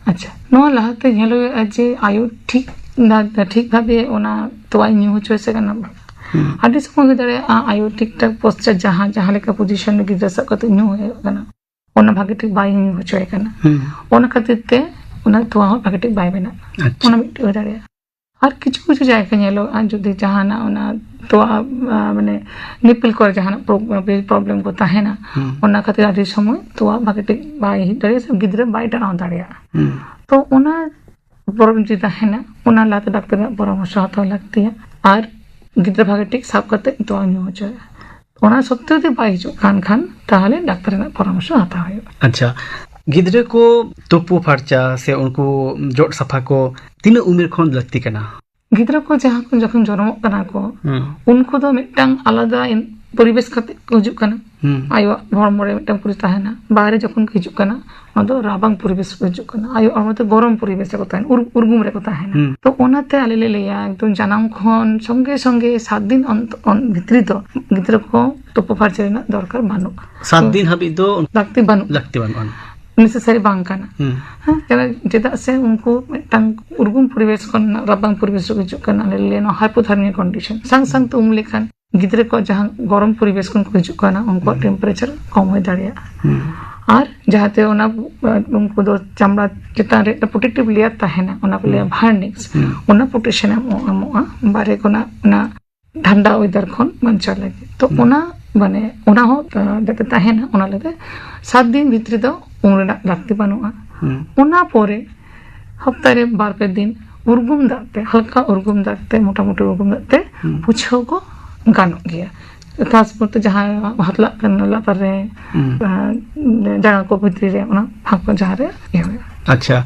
ᱟᱪᱪᱷᱟ, ᱱᱚᱣᱟ ᱞᱟᱦᱟᱛᱮ ᱧᱮᱞ ᱦᱩᱭᱩᱜᱼᱟ ᱡᱮ ᱟᱭᱳ ᱴᱷᱤᱠ ᱱᱟ-, ᱴᱷᱤᱠ ᱵᱷᱟᱵᱮ ᱚᱱᱟ ᱛᱚᱣᱟᱭ ᱧᱩ ᱦᱚᱪᱚᱭ ᱥᱮ ᱜᱟᱱᱚᱜ ᱵᱟᱝ᱾ ᱦᱩᱸ᱾ ᱟᱹᱰᱤ ᱥᱚᱢᱚᱭ ᱦᱩᱭ ᱫᱟᱲᱮᱭᱟᱜᱼᱟ ᱟᱭᱳ ᱴᱷᱤᱠ ᱴᱷᱟᱠ ᱯᱚᱥᱪᱟᱨ ᱡᱟᱦᱟᱸ, ᱡᱟᱦᱟᱸ ᱞᱮᱠᱟ ᱯᱚᱡᱤᱥᱚᱱ ᱨᱮ ᱜᱤᱫᱽᱨᱟᱹ ᱥᱟᱵ ᱠᱟᱛᱮ ᱧᱩ ᱦᱩᱭᱩᱜ ᱠᱟᱱᱟ, ᱚᱱᱟ ᱵᱷᱟᱜᱮ ᱴᱷᱤᱠ ᱵᱟᱭ ᱧᱩ ᱦᱚᱪᱚᱭᱮ ᱠᱟᱱᱟ᱾ ᱦᱩᱸ᱾ ᱚᱱᱟ ᱠᱷᱟᱹᱛᱤᱨ ᱛᱮ ᱚᱱᱟ ᱛᱚᱣᱟ ᱦᱚᱸ ᱵᱷᱟᱜᱮ ᱴᱷᱤᱠ ᱵᱟᱭ ᱵᱮᱱᱟᱜ ᱠᱟᱱᱟ᱾ ᱟᱪᱪᱷᱟ᱾ ᱚᱱᱟ ᱢᱤᱫᱴᱮᱡ ᱦᱩᱭ ᱫᱟᱲᱮᱭᱟᱜᱼᱟ᱾ ᱟᱨ ᱠᱤᱪᱷᱩ ᱠᱤᱪᱷᱩ ᱡᱟᱭᱜᱟ ᱧᱮᱞᱚᱜᱼᱟ, ᱡᱩᱫᱤ ᱡᱟᱦᱟᱱᱟᱜ ᱚᱱᱟ ᱛᱚᱣᱟ, ᱟ, ᱢᱟᱱᱮ ᱱᱤᱯᱤᱞ ᱠᱚᱨᱮ ᱡᱟᱦᱟᱱᱟᱜ ᱯᱨᱚ-, ᱯᱨᱚᱵᱞᱮᱢ ᱠᱚ ᱛᱟᱦᱮᱱᱟ, ᱦᱩᱸ᱾ ᱚᱱᱟ ᱠᱷᱟᱹᱛᱤᱨ ᱟᱹᱰᱤ ᱥᱚᱢᱚᱭ ᱛᱚᱣᱟ ᱵᱷᱟᱜᱮ ᱴᱷᱤᱠ ᱵᱟᱭ ᱦᱮᱡ ᱫᱟᱲᱮᱭᱟᱜᱼᱟ ᱥᱮ ᱜᱤᱫᱽᱨᱟᱹ ᱵᱟᱭ ᱴᱟᱱᱟᱣ ᱫᱟᱲᱮᱭᱟᱜᱼᱟ᱾ ᱦᱩᱸ᱾ ᱛᱚ ᱚᱱᱟ ᱯᱨᱚᱵᱞᱮᱢ ᱡᱩᱫᱤ ᱛᱟᱦᱮᱱᱟ, ᱚᱱᱟ ᱞᱟᱦᱟᱛᱮ ᱰᱟᱠᱛᱟᱨ ᱨᱮᱱᱟᱜ ᱯᱚᱨᱟᱢᱚᱨᱥᱚ ᱦᱟᱛᱟᱣ ᱞᱟᱹᱠᱛᱤᱭᱟ ᱟᱨ ᱜᱤᱫᱽᱨᱟᱹ ᱵᱷᱟᱜᱮ ᱴᱷᱤᱠ ᱥᱟᱵ ᱠᱟᱛᱮ ᱛᱚᱣᱟ ᱧᱩ ᱦᱚᱪᱚᱭᱟ᱾ ᱚᱱᱟ ᱥᱚᱛᱛᱮᱣ ᱡᱩᱫᱤ ᱵᱟᱭ ᱦᱤᱡᱩᱜ ᱠᱟᱱ ᱠᱷᱟᱱ, ᱛᱟᱦᱚᱞᱮ ᱰᱟᱠᱛᱟᱨ ᱨᱮᱱᱟᱜ ᱯᱚᱨᱟᱢᱚᱨᱥᱚ ᱦᱟᱛᱟᱣ ᱦᱩᱭᱩᱜᱼᱟ᱾ ᱟᱪᱪᱷᱟ, ᱜᱤᱫᱽᱨᱟᱹ ᱠᱚ ᱛᱩᱯᱩ ᱯᱷᱟᱨᱪᱟ ᱥᱮ ᱩᱱᱠᱩ ᱡᱚᱫ ᱥᱟᱯᱷᱟ ᱠᱚ ᱛᱤᱱᱟᱹᱜ ᱩᱢᱮᱨ ᱠᱷᱚᱱ ᱞᱟᱹᱠᱛᱤ ᱠᱟᱱᱟ? ᱜᱤᱫᱽᱨᱟᱹ ᱠᱚ ᱡᱟᱦᱟᱸ ᱠᱚ ᱡᱚᱠᱷᱚᱱ ᱡᱚᱱᱚᱢᱚᱜ ᱠᱟᱱᱟ ᱠᱚ, ᱦᱩᱸ᱾ ᱩᱱᱠᱩ ᱫᱚ ᱢᱤᱫᱴᱟᱝ ᱟᱞᱟᱫᱟ ᱤᱱ-, ᱯᱚᱨᱤᱵᱮᱥ ᱠᱟᱛᱮ ᱠᱚ ᱦᱤᱡᱩᱜ ᱠᱟᱱᱟ᱾ ᱦᱩᱸ᱾ ᱟᱭᱳᱣᱟᱜ ᱦᱚᱲᱢᱚ ᱨᱮ ᱢᱤᱫᱴᱟᱝ ᱯᱚᱨᱤᱵᱮᱥ ᱛᱟᱦᱮᱱᱟ, ᱵᱟᱦᱨᱮ ᱡᱚᱠᱷᱚᱱ ᱠᱚ ᱦᱤᱡᱩᱜ ᱠᱟᱱᱟ, ᱚᱱᱟ ᱫᱚ ᱨᱟᱵᱟᱝ ᱯᱚᱨᱤᱵᱮᱥ ᱨᱮᱠᱚ ᱦᱤᱡᱩᱜ ᱠᱟᱱᱟ, ᱟᱭᱳ ᱦᱚᱲᱢᱚ ᱫᱚ ᱜᱚᱨᱚᱢ ᱯᱚᱨᱤᱵᱮᱥ ᱨᱮᱠᱚ ᱛᱟᱦᱮᱱᱟ, ᱩᱨ-, ᱩᱨᱜᱩᱢ ᱨᱮᱠᱚ ᱛᱟᱦᱮᱱᱟ᱾ ᱦᱩᱸ᱾ ᱛᱚ ᱚᱱᱟᱛᱮ ᱟᱞᱮ ᱞᱮ ᱞᱟᱹᱭᱟ, ᱮᱠᱫᱚᱢ ᱡᱟᱱᱟᱢ ᱠᱷᱚᱱ ᱥᱚᱸᱜᱮ ᱥᱚᱸᱜᱮ ᱥᱟᱛ ᱫᱤᱱ ᱚᱱ-, ᱚᱱ-, ᱵᱷᱤᱛᱨᱤ ᱫᱚ ᱜᱤᱫᱽᱨᱟᱹ ᱠᱚ ᱛᱩᱯᱩ ᱯᱷᱟᱨᱪᱟ ᱨᱮᱱᱟᱜ ᱫᱚᱨᱠᱟᱨ ᱵᱟᱹᱱᱩᱜᱼᱟ᱾ ᱥᱟᱛ ᱫᱤᱱ ᱦᱟᱹᱵᱤᱡ ᱫᱚ ᱞᱟᱹᱠᱛᱤ ᱵᱟᱹᱱᱩᱜᱼᱟ᱾ ᱞᱟᱹᱠᱛᱤ ᱵᱟᱹᱱᱩᱜᱼᱟ᱾ ᱱᱮᱥᱮᱥᱟᱨᱤ ᱵᱟᱝ ᱠᱟᱱᱟ᱾ ᱦᱩᱸ᱾ ᱦᱮᱸ, ᱪᱮᱫᱟᱜ, ᱪᱮᱫᱟᱜ ᱥᱮ ᱩᱱᱠᱩ ᱢᱤᱫᱴᱟᱝ ᱩᱨᱜᱩᱢ ᱯᱚᱨᱤᱵᱮᱥ ᱠᱷᱚᱱ, ᱨᱟᱵᱟᱝ ᱯᱚᱨᱤᱵᱮᱥ ᱨᱮᱠᱚ ᱦᱤᱡᱩᱜ ᱠᱟᱱᱟ, ᱟᱞᱮ ᱞᱮ ᱞᱟᱹᱭᱟ ᱱᱚᱣᱟ ᱦᱟᱭᱯᱳᱛᱷᱟᱨᱢᱤᱭᱟ ᱠᱚᱱᱰᱤᱥᱚᱱ, ᱥᱟᱝ ᱥᱟᱝ ᱛᱮ ᱩᱢ ᱞᱮᱠᱷᱟᱱ ᱜᱤᱫᱽᱨᱟᱹ ᱠᱚᱣᱟᱜ ᱡᱟᱦᱟᱸ ᱜᱚᱨᱚᱢ ᱯᱚᱨᱤᱵᱮᱥ ᱠᱷᱚᱱ ᱠᱚ ᱦᱤᱡᱩᱜ ᱠᱟᱱᱟ, ᱩᱱᱠᱩᱣᱟᱜ ᱦᱩᱸ᱾ ᱴᱮᱢᱯᱟᱨᱮᱪᱟᱨ ᱠᱚᱢ ᱦᱩᱭ ᱫᱟᱲᱮᱭᱟᱜᱼᱟ᱾ ᱦᱩᱸ᱾ ᱟᱨ ᱡᱟᱦᱟᱸᱛᱮ ᱚᱱᱟ, ᱩᱱᱠᱩ ᱫᱚ ᱪᱟᱢᱲᱟ ᱪᱮᱛᱟᱱ ᱨᱮ ᱯᱨᱚᱴᱮᱠᱴᱤᱵᱷ ᱞᱮᱭᱟᱨ ᱛᱟᱦᱮᱱᱟ, ᱚᱱᱟ ᱠᱚ ᱞᱟᱹᱭᱟ ᱦᱩᱸ᱾ ᱵᱷᱟᱨᱱᱤᱠᱥ, ᱦᱩᱸ᱾ ᱚᱱᱟ ᱯᱨᱚᱴᱮᱠᱥᱚᱱ ᱮᱢᱚᱜ, ᱮᱢᱚᱜᱼᱟ ᱵᱟᱦᱨᱮ ᱠᱷᱚᱱᱟᱜ, ᱚᱱᱟ ᱴᱷᱟᱱᱰᱟ ᱳᱭᱮᱫᱟᱨ ᱠᱷᱚᱱ ᱵᱟᱧᱪᱟᱣ ᱞᱟᱹᱜᱤᱫ᱾ ᱛᱚ ᱦᱩᱸ᱾ ᱚᱱᱟ, ᱢᱟᱱᱮ, ᱚᱱᱟ ᱦᱚᱸ, ᱟᱸ, ᱡᱟᱛᱮ ᱛᱟᱦᱮᱱᱟ, ᱚᱱᱟ ᱞᱟᱹᱜᱤᱫ ᱥᱟᱛ ᱫᱤᱱ ᱵᱷᱤᱛᱨᱤ ᱫᱚ ᱩᱢ ᱨᱮᱱᱟᱜ ᱞᱟᱹᱠᱛᱤ ᱵᱟᱹᱱᱩᱜᱼᱟ᱾ ᱦᱩᱸ᱾ ᱚᱱᱟ ᱯᱚᱨᱮ ᱦᱟᱯᱛᱟ ᱨᱮ ᱵᱟᱨ ᱯᱮ ᱫᱤᱱ ᱩᱨᱜᱩᱢ ᱫᱟᱜ ᱛᱮ, ᱦᱟᱞᱠᱟ ᱩᱨᱜᱩᱢ ᱫᱟᱜ ᱛᱮ, ᱢᱚᱴᱟᱢᱩᱴᱤ ᱩᱨᱜᱩᱢ ᱫᱟᱜ ᱛᱮ ᱦᱩᱸ᱾ ᱯᱩᱪᱷᱟᱹᱣ ᱠᱚ ᱜᱟᱱᱚᱜ ᱜᱮᱭᱟ᱾ ᱠᱷᱟᱥ ᱠᱚᱨᱛᱮ ᱡᱟᱦᱟᱸ ᱦᱟᱛᱞᱟᱜ ᱠᱟᱱᱟ ᱞᱟᱛᱟᱨ ᱨᱮ, ᱦᱩᱸ᱾ ᱟᱸ, ᱡᱟᱸᱜᱟ ᱠᱚ ᱵᱷᱤᱛᱨᱤ ᱨᱮ, ᱚᱱᱟ ᱯᱷᱟᱸᱠ ᱠᱚ ᱡᱟᱦᱟᱸ ᱨᱮ ᱤᱭᱟᱹ ᱦᱩᱭᱩᱜᱼᱟ᱾ ᱟᱪᱪᱷᱟ,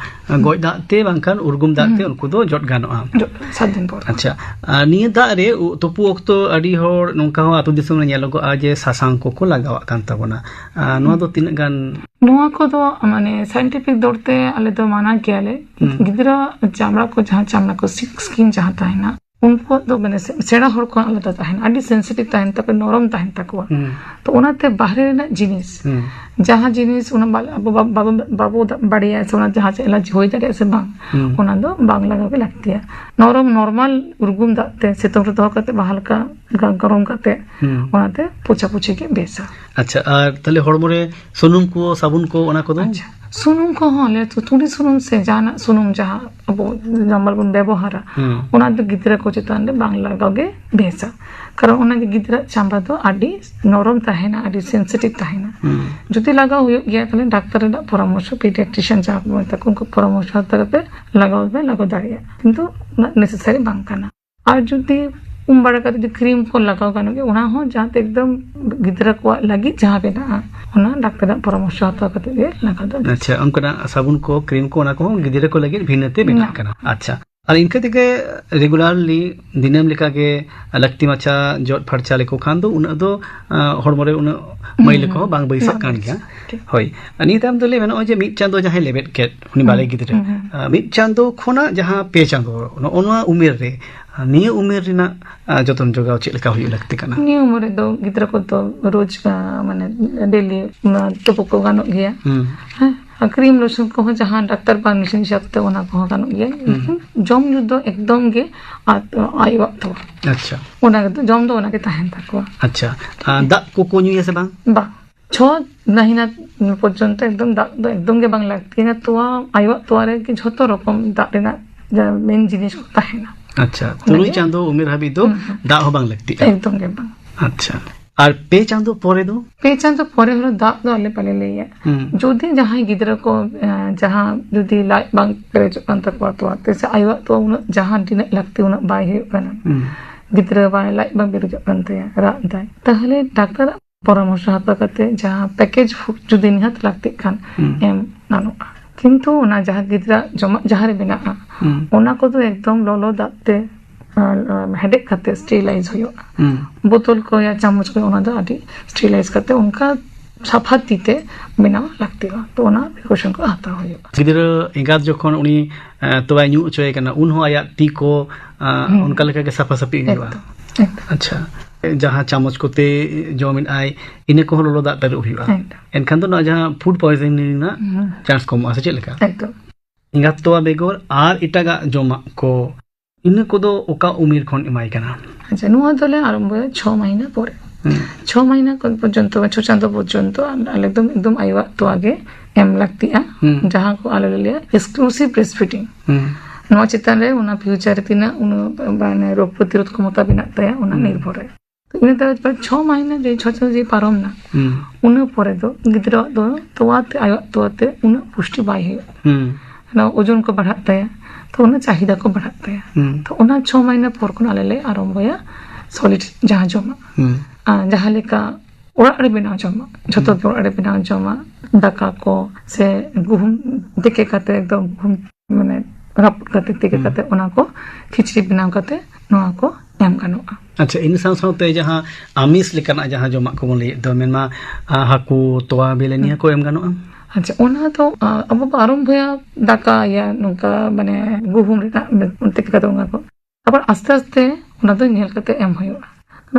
ᱜᱚᱡ ᱫᱟᱜ ᱛᱮ ᱵᱟᱝᱠᱷᱟᱱ ᱩᱨᱜᱩᱢ ᱫᱟᱜ ᱛᱮ ᱦᱩᱸ᱾ ᱩᱱᱠᱩ ᱫᱚ ᱡᱚᱫ ᱜᱟᱱᱚᱜᱼᱟ᱾ ᱡᱚᱫ, ᱥᱟᱛ ᱫᱤᱱ ᱯᱚᱨ᱾ ᱟᱪᱪᱷᱟ, ᱟᱨ ᱱᱤᱭᱟᱹ ᱫᱟᱜ ᱨᱮ ᱩ-, ᱛᱩᱯᱩ ᱚᱠᱛᱚ ᱟᱹᱰᱤ ᱦᱚᱲ ᱱᱚᱝᱠᱟ ᱦᱚᱸ ᱟᱹᱛᱩ ᱫᱤᱥᱚᱢ ᱨᱮ ᱧᱮᱞᱚᱜᱚᱜᱼᱟ ᱡᱮ ᱥᱟᱥᱟᱝ ᱠᱚᱠᱚ ᱞᱟᱜᱟᱣᱟᱜ ᱠᱟᱱ ᱛᱟᱵᱚᱱᱟ᱾ ᱟᱨ ᱱᱚᱣᱟ ᱫᱚ ᱛᱤᱱᱟᱹᱜ ᱜᱟᱱ? ᱱᱚᱣᱟ ᱠᱚᱫᱚ, ᱢᱟᱱᱮ, ᱥᱟᱭᱮᱱᱴᱤᱯᱷᱤᱠ ᱫᱚᱨ ᱛᱮ ᱟᱞᱮ ᱫᱚ ᱢᱟᱱᱟ ᱜᱮᱭᱟᱞᱮ᱾ ᱦᱩᱸ᱾ ᱜᱤᱫᱽᱨᱟᱹ ᱪᱟᱢᱲᱟ ᱠᱚ, ᱡᱟᱦᱟᱸ ᱪᱟᱢᱲᱟ ᱠᱚ, ᱥᱤᱠ ᱥᱠᱤᱱ ᱡᱟᱦᱟᱸ ᱛᱟᱦᱮᱱᱟ, ᱩᱱᱠᱩᱣᱟᱜ ᱫᱚ, ᱢᱟᱱᱮ, ᱥᱮ-, ᱥᱮᱬᱟ ᱦᱚᱲ ᱠᱷᱚᱱ ᱟᱞᱟᱫᱟ ᱛᱟᱦᱮᱱᱟ, ᱟᱹᱰᱤ ᱥᱮᱱᱥᱤᱴᱤᱵᱷ ᱛᱟᱦᱮᱱ ᱛᱟᱠᱚᱣᱟ, ᱱᱚᱨᱚᱢ ᱛᱟᱦᱮᱱ ᱛᱟᱠᱚᱣᱟ᱾ ᱦᱩᱸ᱾ ᱛᱚ ᱚᱱᱟᱛᱮ ᱵᱟᱦᱨᱮ ᱨᱮᱱᱟᱜ ᱡᱤᱱᱤᱥ, ᱦᱩᱸ᱾ ᱡᱟᱦᱟᱸ ᱡᱤᱱᱤᱥ ᱚᱱᱟ ᱵᱟ-, ᱟᱵᱚ ᱵᱟ-, ᱵᱟᱵᱚ, ᱵᱟᱵᱚ ᱫᱟ-, ᱵᱟᱲᱟᱭᱟ ᱥᱮ ᱚᱱᱟ ᱡᱟᱦᱟᱸ ᱪᱮᱫ ᱮᱞᱟᱨᱡᱤ ᱦᱩᱭ ᱫᱟᱲᱮᱭᱟᱜᱼᱟ ᱥᱮ ᱵᱟᱝ, ᱦᱩᱸ᱾ ᱚᱱᱟ ᱫᱚ ᱵᱟᱝ ᱞᱟᱜᱟᱣ ᱜᱮ ᱞᱟᱹᱠᱛᱤᱭᱟ᱾ ᱱᱚᱨᱚᱢ, ᱱᱚᱨᱢᱟᱞ ᱩᱨᱜᱩᱢ ᱫᱟᱜ ᱛᱮ, ᱥᱤᱛᱩᱝ ᱨᱮ ᱫᱚᱦᱚ ᱠᱟᱛᱮ ᱵᱟ ᱦᱟᱞᱠᱟ ᱜᱟ-, ᱜᱚᱨᱚᱢ ᱠᱟᱛᱮ, ᱦᱩᱸ᱾ ᱚᱱᱟᱛᱮ ᱯᱳᱪᱷᱟ ᱯᱳᱪᱷᱤ ᱜᱮ ᱵᱮᱥᱟ᱾ ᱟᱪᱪᱷᱟ, ᱟᱨ ᱛᱟᱦᱞᱮ ᱦᱚᱲᱢᱚ ᱨᱮ ᱥᱩᱱᱩᱢ ᱠᱚ, ᱥᱟᱵᱚᱱ ᱠᱚ, ᱚᱱᱟ ᱠᱚᱫᱚ? ᱟᱪᱪᱷᱟ, ᱥᱩᱱᱩᱢ ᱠᱚᱦᱚᱸ ᱞᱮ ᱛᱩ-, ᱛᱩᱲᱤ ᱥᱩᱱᱩᱢ ᱥᱮ ᱡᱟᱦᱟᱱᱟᱜ ᱥᱩᱱᱩᱢ ᱡᱟᱦᱟᱸ ᱟᱵᱚ ᱱᱚᱨᱢᱟᱞ ᱵᱚᱱ ᱵᱮᱵᱚᱦᱟᱨᱟ, ᱦᱩᱸ᱾ ᱚᱱᱟ ᱫᱚ ᱜᱤᱫᱽᱨᱟᱹ ᱠᱚ ᱪᱮᱛᱟᱱ ᱨᱮ ᱵᱟᱝ ᱞᱟᱜᱟᱣ ᱜᱮ ᱵᱮᱥᱟ᱾ ᱠᱟᱨᱚᱱ ᱚᱱᱟ ᱜᱮ ᱜᱤᱫᱽᱨᱟᱹ ᱪᱟᱢᱲᱟ ᱫᱚ ᱟᱹᱰᱤ ᱱᱚᱨᱚᱢ ᱛᱟᱦᱮᱱᱟ, ᱟᱹᱰᱤ ᱥᱮᱱᱥᱤᱴᱤᱵᱷ ᱛᱟᱦᱮᱱᱟ᱾ ᱦᱩᱸ᱾ ᱡᱩᱫᱤ ᱞᱟᱜᱟᱣ ᱦᱩᱭᱩᱜ ᱜᱮᱭᱟ, ᱛᱟᱦᱞᱮ ᱰᱟᱠᱛᱟᱨ ᱨᱮᱱᱟᱜ ᱯᱚᱨᱟᱢᱚᱨᱥᱚ, ᱯᱤᱰᱤᱭᱟᱴᱨᱤᱥᱤᱭᱟᱱ ᱡᱟᱦᱟᱸ ᱠᱚ ᱢᱮᱛᱟ ᱠᱚ, ᱩᱱᱠᱩ ᱯᱚᱨᱟᱢᱚᱨᱥᱚ ᱦᱟᱛᱟᱣ ᱠᱟᱛᱮ ᱞᱟᱜᱟᱣ ᱯᱮ, ᱞᱟᱜᱟᱣ ᱫᱟᱲᱮᱭᱟᱜᱼᱟ, ᱠᱤᱱᱛᱩ ᱚᱱᱟ ᱱᱮᱥᱮᱥᱟᱨᱤ ᱵᱟᱝ ᱠᱟᱱᱟ᱾ ᱟᱨ ᱡᱩᱫᱤ ᱩᱢ ᱵᱟᱲᱟ ᱠᱟᱛᱮ ᱡᱩᱫᱤ ᱠᱨᱤᱢ ᱠᱚ ᱞᱟᱜᱟᱣ ᱜᱟᱱᱚᱜ ᱜᱮᱭᱟ, ᱚᱱᱟ ᱦᱚᱸ ᱡᱟᱦᱟᱸ ᱛᱮ ᱮᱠᱫᱚᱢ ᱜᱤᱫᱽᱨᱟᱹ ᱠᱚᱣᱟᱜ ᱞᱟᱹᱜᱤᱫ ᱡᱟᱦᱟᱸ ᱢᱮᱱᱟᱜᱼᱟ, ᱚᱱᱟ ᱰᱟᱠᱛᱟᱨᱟᱜ ᱯᱚᱨᱟᱢᱚᱨᱥᱚ ᱦᱟᱛᱟᱣ ᱠᱟᱛᱮ ᱜᱮ ᱞᱟᱜᱟᱣ ᱫᱚ ᱵᱮᱥ᱾ ᱟᱪᱪᱷᱟ, ᱚᱱᱠᱟᱱᱟᱜ ᱥᱟᱵᱚᱱ ᱠᱚ, ᱠᱨᱤᱢ ᱠᱚ, ᱚᱱᱟ ᱠᱚᱦᱚᱸ ᱜᱤᱫᱽᱨᱟᱹ ᱠᱚ ᱞᱟᱹᱜᱤᱫ ᱵᱷᱤᱱᱟᱹ ᱛᱮ ᱵᱮᱱᱟᱜ ᱢᱮᱱᱟᱜᱼᱟ᱾ ᱠᱟᱱᱟ᱾ ᱟᱪᱪᱷᱟ, ᱟᱨ ᱤᱱᱠᱟᱹ ᱛᱮᱜᱮ regularly, ᱫᱤᱱᱟᱹᱢ ᱞᱮᱠᱟᱜᱮ ᱞᱟᱹᱠᱛᱤ ᱢᱟᱪᱷᱟ ᱡᱚᱫ ᱯᱷᱟᱨᱪᱟ ᱞᱮᱠᱚ ᱠᱷᱟᱱ ᱫᱚ ᱩᱱᱟᱹᱜ ᱫᱚ, ᱟ, ᱦᱚᱲᱢᱚ ᱨᱮ ᱩᱱᱟᱹᱜ ᱢᱟᱹᱭᱞᱟᱹ ᱠᱚᱦᱚᱸ ᱵᱟᱝ ᱵᱟᱹᱭᱥᱟᱹᱜ ᱠᱟᱱ ᱜᱮᱭᱟ᱾ ᱦᱳᱭ᱾ ᱟᱨ ᱱᱤᱭᱟᱹ ᱛᱟᱭᱚᱢ ᱫᱚ ᱞᱟᱹᱭ ᱜᱟᱱᱚᱜᱼᱟ ᱡᱮ ᱢᱤᱫ ᱪᱟᱸᱫᱚ ᱡᱟᱦᱟᱸᱭ ᱞᱮᱵᱮᱫ ᱠᱮᱫ, ᱩᱱᱤ ᱵᱟᱞᱮ ᱜᱤᱫᱽᱨᱟᱹ, ᱟ, ᱢᱤᱫ ᱪᱟᱸᱫᱚ ᱠᱷᱚᱱᱟᱜ ᱡᱟᱦᱟᱸ ᱯᱮ ᱪᱟᱸᱫᱚ, ᱱᱚᱜᱼᱚ ᱱᱚᱣᱟ ᱩᱢᱮᱨ ᱨᱮ, ᱟ, ᱱᱤᱭᱟᱹ ᱩᱢᱮᱨ ᱨᱮᱱᱟᱜ, ᱟ, ᱡᱚᱛᱚᱱ ᱡᱚᱜᱟᱣ ᱪᱮᱫ ᱞᱮᱠᱟ ᱦᱩᱭᱩᱜ ᱞᱟᱹᱠᱛᱤ ᱠᱟᱱᱟ? ᱱᱤᱭᱟᱹ ᱩᱢᱮᱨ ᱨᱮᱫᱚ ᱜᱤᱫᱽᱨᱟᱹ ᱠᱚᱫᱚ ᱨᱳᱡᱽ, ᱟ, ᱢᱟᱱᱮ daily, ᱟ, ᱛᱩᱯᱩ ᱠᱚ ᱜᱟᱱᱚᱜ ᱜᱮᱭᱟ᱾ ᱦᱮᱸ, ᱟᱨ cream lotion ᱠᱚᱦᱚᱸ ᱡᱟᱦᱟᱸ ᱰᱟᱠᱛᱟᱨ permission ᱦᱤᱥᱟᱹᱵ ᱛᱮ ᱚᱱᱟ ᱠᱚᱦᱚᱸ ᱜᱟᱱᱚᱜ ᱜᱮᱭᱟ᱾ ᱡᱚᱢ ᱧᱩ ᱫᱚ ᱮᱠᱫᱚᱢ ᱜᱮ ᱟ-, ᱟᱭᱳᱣᱟᱜ ᱛᱚᱣᱟ᱾ ᱟᱪᱪᱷᱟ᱾ ᱚᱱᱟ ᱜᱮ ᱡᱚᱢ ᱫᱚ ᱚᱱᱟ ᱜᱮ ᱛᱟᱦᱮᱱ ᱛᱟᱠᱚᱣᱟ᱾ ᱟᱪᱪᱷᱟ᱾ ᱟᱨ ᱫᱟᱜ ᱠᱚᱠᱚ ᱧᱩᱭᱟ ᱥᱮ ᱵᱟᱝ? ᱵᱟᱝ᱾ ᱪᱷᱚ ᱢᱟᱹᱦᱱᱟᱹ ᱯᱚᱨᱡᱚᱱᱛᱚ ᱮᱠᱫᱚᱢ ᱫᱟᱜ ᱫᱚ ᱮᱠᱫᱚᱢ ᱜᱮ ᱵᱟᱝ ᱞᱟᱹᱠᱛᱤᱭᱟ᱾ ᱛᱚᱣᱟ, ᱟᱭᱳᱣᱟᱜ ᱛᱚᱣᱟ ᱨᱮᱜᱮ ᱡᱷᱚᱛᱚ ᱨᱚᱠᱚᱢ ᱫᱟᱜ ᱨᱮᱱᱟᱜ ᱡᱟ main ᱡᱤᱱᱤᱥ ᱠᱚ ᱛᱟᱦᱮᱱᱟ᱾ ᱟᱪᱪᱷᱟ, ᱛᱩᱨᱩᱭ ᱪᱟᱸᱫᱚ ᱩᱢᱮᱨ ᱦᱟᱹᱵᱤᱡ ᱫᱚ ᱫᱟᱜ ᱦᱚᱸ ᱵᱟᱝ ᱞᱟᱹᱠᱛᱤᱜᱼᱟ? ᱮᱠᱫᱚᱢ ᱜᱮ ᱵᱟᱝ᱾ ᱟᱪᱪᱷᱟ, ᱟᱨ ᱯᱮ ᱪᱟᱸᱫᱚ ᱯᱚᱨᱮ ᱫᱚ? ᱯᱮ ᱪᱟᱸᱫᱚ ᱯᱚᱨᱮ ᱦᱚᱸ ᱫᱟᱜ ᱫᱚ ᱟᱞᱮ ᱵᱟᱞᱮ ᱞᱟᱹᱭᱟ᱾ ᱡᱩᱫᱤ ᱡᱟᱦᱟᱸᱭ ᱜᱤᱫᱽᱨᱟᱹ ᱠᱚ, ᱮ, ᱡᱟᱦᱟᱸ ᱡᱩᱫᱤ ᱞᱟᱡ ᱵᱟᱝ ᱯᱮᱨᱮᱡᱚᱜ ᱠᱟᱱ ᱛᱟᱠᱚᱣᱟ ᱛᱚᱣᱟ ᱛᱮ, ᱥᱮ ᱟᱭᱳᱣᱟᱜ ᱛᱚᱣᱟ ᱩᱱᱟᱹᱜ ᱡᱟᱦᱟᱸ ᱛᱤᱱᱟᱹᱜ ᱞᱟᱹᱠᱛᱤ ᱩᱱᱟᱹᱜ ᱵᱟᱭ ᱦᱩᱭᱩᱜ ᱠᱟᱱᱟ, ᱜᱤᱫᱽᱨᱟᱹ ᱵᱟᱭ, ᱞᱟᱡ ᱵᱟᱝ ᱯᱮᱨᱮᱡᱚᱜ ᱠᱟᱱ ᱛᱟᱭᱟ, ᱨᱟᱜ ᱫᱟᱭ, ᱛᱟᱦᱚᱞᱮ ᱰᱟᱠᱛᱟᱨᱟᱜ ᱯᱚᱨᱟᱢᱚᱨᱥᱚ ᱦᱟᱛᱟᱣ ᱠᱟᱛᱮ ᱡᱟᱦᱟᱸ package food ᱡᱩᱫᱤ ᱱᱤᱦᱟᱹᱛ ᱞᱟᱹᱠᱛᱤᱜ ᱠᱷᱟᱱ ᱮᱢ ᱜᱟᱱᱚᱜᱼᱟ᱾ ᱠᱤᱱᱛᱩ ᱚᱱᱟ ᱡᱟᱦᱟᱸ ᱜᱤᱫᱽᱨᱟᱹ ᱡᱚᱢᱟᱜ ᱡᱟᱦᱟᱸ ᱨᱮ ᱢᱮᱱᱟᱜᱼᱟ, ᱚᱱᱟ ᱠᱚᱫᱚ ᱮᱠᱫᱚᱢ ᱞᱚᱞᱚ ᱫᱟᱜ ᱛᱮ, ᱟᱨ, ᱟᱨ ᱦᱮᱰᱮᱡ ᱠᱟᱛᱮ sterilize ᱦᱩᱭᱩᱜᱼᱟ᱾ ᱵᱳᱛᱚᱞ ᱠᱚ ᱭᱟ ᱪᱟᱢᱚᱪ ᱠᱚ, ᱚᱱᱟ ᱫᱚ ᱟᱹᱰᱤ sterilize ᱠᱟᱛᱮ ᱚᱱᱠᱟ ᱥᱟᱯᱷᱟ ᱛᱤ ᱛᱮ ᱵᱮᱱᱟᱣ ᱞᱟᱹᱠᱛᱤᱜᱼᱟ᱾ ᱛᱚ ᱚᱱᱟ precaution ᱠᱚ ᱦᱟᱛᱟᱣ ᱦᱩᱭᱩᱜᱼᱟ᱾ ᱜᱤᱫᱽᱨᱟᱹ ᱮᱸᱜᱟᱛ ᱡᱚᱠᱷᱚᱱ ᱩᱱᱤ, ᱮ, ᱛᱚᱣᱟᱭ ᱧᱩ ᱦᱚᱪᱚᱭᱮ ᱠᱟᱱᱟ, ᱩᱱ ᱦᱚᱸ ᱟᱭᱟᱜ ᱛᱤ ᱠᱚ, ᱟ, ᱚᱱᱠᱟ ᱞᱮᱠᱟ ᱜᱮ ᱥᱟᱯᱷᱟ ᱥᱟᱹᱯᱷᱤ ᱦᱩᱭᱩᱜᱼᱟ᱾ ᱮᱠᱫᱚᱢ, ᱮᱠᱫᱚᱢ᱾ ᱟᱪᱪᱷᱟ, ᱡᱟᱦᱟᱸ ᱪᱟᱢᱚᱪ ᱠᱚᱛᱮ ᱡᱚᱢᱮᱫ ᱟᱭ, ᱤᱱᱟᱹ ᱠᱚᱦᱚᱸ ᱞᱚᱞᱚ ᱫᱟᱜ ᱛᱮ ᱟᱹᱨᱩᱵ ᱦᱩᱭᱩᱜᱼᱟ᱾ ᱮᱠᱫᱚᱢ᱾ ᱮᱱᱠᱷᱟᱱ ᱫᱚ ᱱᱚᱣᱟ ᱡᱟᱦᱟᱸ food poisoning ᱨᱮᱱᱟᱜ chance ᱠᱚᱢᱚᱜᱼᱟ, ᱥᱮ ᱪᱮᱫ ᱞᱮᱠᱟ? ᱮᱠᱫᱚᱢ᱾ ᱮᱸᱜᱟᱛ ᱛᱚᱣᱟ ᱵᱮᱜᱚᱨ ᱟᱨ ᱮᱴᱟᱜᱟᱜ ᱡᱚᱢᱟᱜ ᱠᱚ, ᱤᱱᱟᱹ ᱠᱚᱫᱚ ᱚᱠᱟ ᱩᱢᱮᱨ ᱠᱷᱚᱱ ᱮᱢᱟᱭ ᱠᱟᱱᱟ? ᱟᱪᱪᱷᱟ, ᱱᱚᱣᱟ ᱫᱚᱞᱮ ᱟᱨᱟᱢᱵᱷᱚᱭᱟ ᱪᱷᱚ ᱢᱟᱹᱦᱱᱟᱹ ᱯᱚᱨᱮ᱾ ᱪᱷᱚ ᱢᱟᱹᱦᱱᱟᱹ ᱠᱷᱚᱱ ᱯᱚᱨᱡᱚᱱᱛᱚ ᱵᱟ ᱪᱷᱚ ᱪᱟᱸᱫᱚ ᱯᱚᱨᱡᱚᱱᱛᱚ ᱟᱞᱮ ᱮᱠᱫᱚᱢ, ᱮᱠᱫᱚᱢ ᱟᱭᱳᱣᱟᱜ ᱛᱚᱣᱟ ᱜᱮ ᱮᱢ ᱞᱟᱹᱠᱛᱤᱜᱼᱟ, ᱡᱟᱦᱟᱸ ᱠᱚ ᱟᱞᱮ ᱞᱮ ᱞᱟᱹᱭᱟ exclusive breastfeeding᱾ ᱱᱚᱣᱟ ᱪᱮᱛᱟᱱ ᱨᱮ ᱚᱱᱟ future ᱨᱮ ᱛᱤᱱᱟᱹᱜ ᱩᱱᱟᱹᱜ, ᱢᱟᱱᱮ, ᱨᱳᱜᱽ ᱯᱨᱚᱛᱤᱨᱳᱫᱷ ᱠᱷᱚᱢᱚᱛᱟ ᱢᱮᱱᱟᱜ ᱛᱟᱭᱟ, ᱚᱱᱟ ᱱᱤᱨᱵᱷᱚᱨ ᱨᱮ᱾ ᱤᱱᱟᱹ ᱛᱟᱭᱚᱢ ᱪᱷᱚ ᱢᱟᱹᱦᱱᱟᱹ, ᱡᱮ ᱪᱷᱚ ᱪᱟᱸᱫᱚ ᱡᱮ ᱯᱟᱨᱚᱢ ᱱᱟ, ᱤᱱᱟᱹ ᱯᱚᱨᱮ ᱫᱚ ᱜᱤᱫᱽᱨᱟᱹᱣᱟᱜ ᱫᱚ ᱛᱚᱣᱟ ᱛᱮ, ᱟᱭᱳᱣᱟᱜ ᱛᱚᱣᱟ ᱛᱮ ᱩᱱᱟᱹᱜ ᱯᱩᱥᱴᱤ ᱵᱟᱭ ᱦᱩᱭᱩᱜᱼᱟ᱾ ᱚᱱᱟ ᱳᱡᱚᱱ ᱠᱚ ᱵᱟᱲᱦᱟᱜ ᱛᱟᱭᱟ, ᱛᱚ ᱚᱱᱟ ᱪᱟᱦᱤᱫᱟ ᱠᱚ ᱵᱟᱲᱦᱟᱜ ᱛᱟᱭᱟ᱾ ᱛᱚ ᱚᱱᱟ ᱪᱷᱚ ᱢᱟᱹᱦᱱᱟᱹ ᱯᱚᱨ ᱠᱷᱚᱱ ᱟᱞᱮ ᱞᱮ ᱟᱨᱟᱢᱵᱷᱚᱭᱟ solid ᱡᱟᱦᱟᱸ ᱡᱚᱢᱟᱜ᱾ ᱟᱨ ᱡᱟᱦᱟᱸ ᱞᱮᱠᱟ ᱚᱲᱟᱜ ᱨᱮ ᱵᱮᱱᱟᱣ ᱡᱚᱢᱟᱜ, ᱡᱷᱚᱛᱚ ᱜᱮ ᱚᱲᱟᱜ ᱨᱮ ᱵᱮᱱᱟᱣ ᱡᱚᱢᱟᱜ, ᱫᱟᱠᱟ ᱠᱚ ᱥᱮ ᱜᱩᱦᱩᱢ ᱛᱤᱠᱤ ᱠᱟᱛᱮ ᱮᱠᱫᱚᱢ ᱜᱩᱦᱩᱢ, ᱢᱟᱱᱮ, ᱨᱟᱹᱯᱩᱫ ᱠᱟᱛᱮ, ᱛᱤᱠᱤ ᱦᱩᱸ᱾ ᱠᱟᱛᱮ, ᱚᱱᱟ ᱠᱚ ᱠᱷᱤᱪᱲᱤ ᱵᱮᱱᱟᱣ ᱠᱟᱛᱮ ᱱᱚᱣᱟ ᱠᱚ ᱮᱢ ᱜᱟᱱᱚᱜᱼᱟ᱾ ᱟᱪᱪᱷᱟ, ᱤᱱᱟᱹ ᱥᱟᱶ ᱥᱟᱶᱛᱮ ᱡᱟᱦᱟᱸ ᱟᱢᱤᱥ ᱞᱮᱠᱟᱱᱟᱜ ᱡᱟᱦᱟᱸ ᱡᱚᱢᱟᱜ ᱠᱚᱵᱚᱱ ᱞᱟᱹᱭᱮᱫ ᱫᱚ, ᱢᱮᱱᱢᱟ, ᱟ, ᱦᱟᱹᱠᱩ, ᱛᱚᱣᱟ, ᱵᱤᱞᱤ, ᱱᱤᱭᱟᱹ ᱦᱩᱸ᱾ ᱠᱚ ᱮᱢ ᱜᱟᱱᱚᱜᱼᱟ? ᱟᱪᱪᱷᱟ, ᱚᱱᱟ ᱫᱚ, ᱟ, ᱟᱵᱚ ᱵᱚ ᱟᱨᱚᱢᱵᱷᱚᱭᱟ ᱫᱟᱠᱟ, ᱤᱭᱟᱹ, ᱱᱚᱝᱠᱟ, ᱢᱟᱱᱮ, ᱜᱩᱦᱩᱢ ᱨᱮᱱᱟᱜ ᱛᱤᱠᱤ ᱠᱟᱛᱮ ᱚᱱᱟ ᱠᱚ᱾ ᱟᱵᱟᱨ ᱟᱥᱛᱮ ᱟᱥᱛᱮ ᱚᱱᱟ ᱫᱚ ᱧᱮᱞ ᱠᱟᱛᱮ ᱮᱢ ᱦᱩᱭᱩᱜᱼᱟ᱾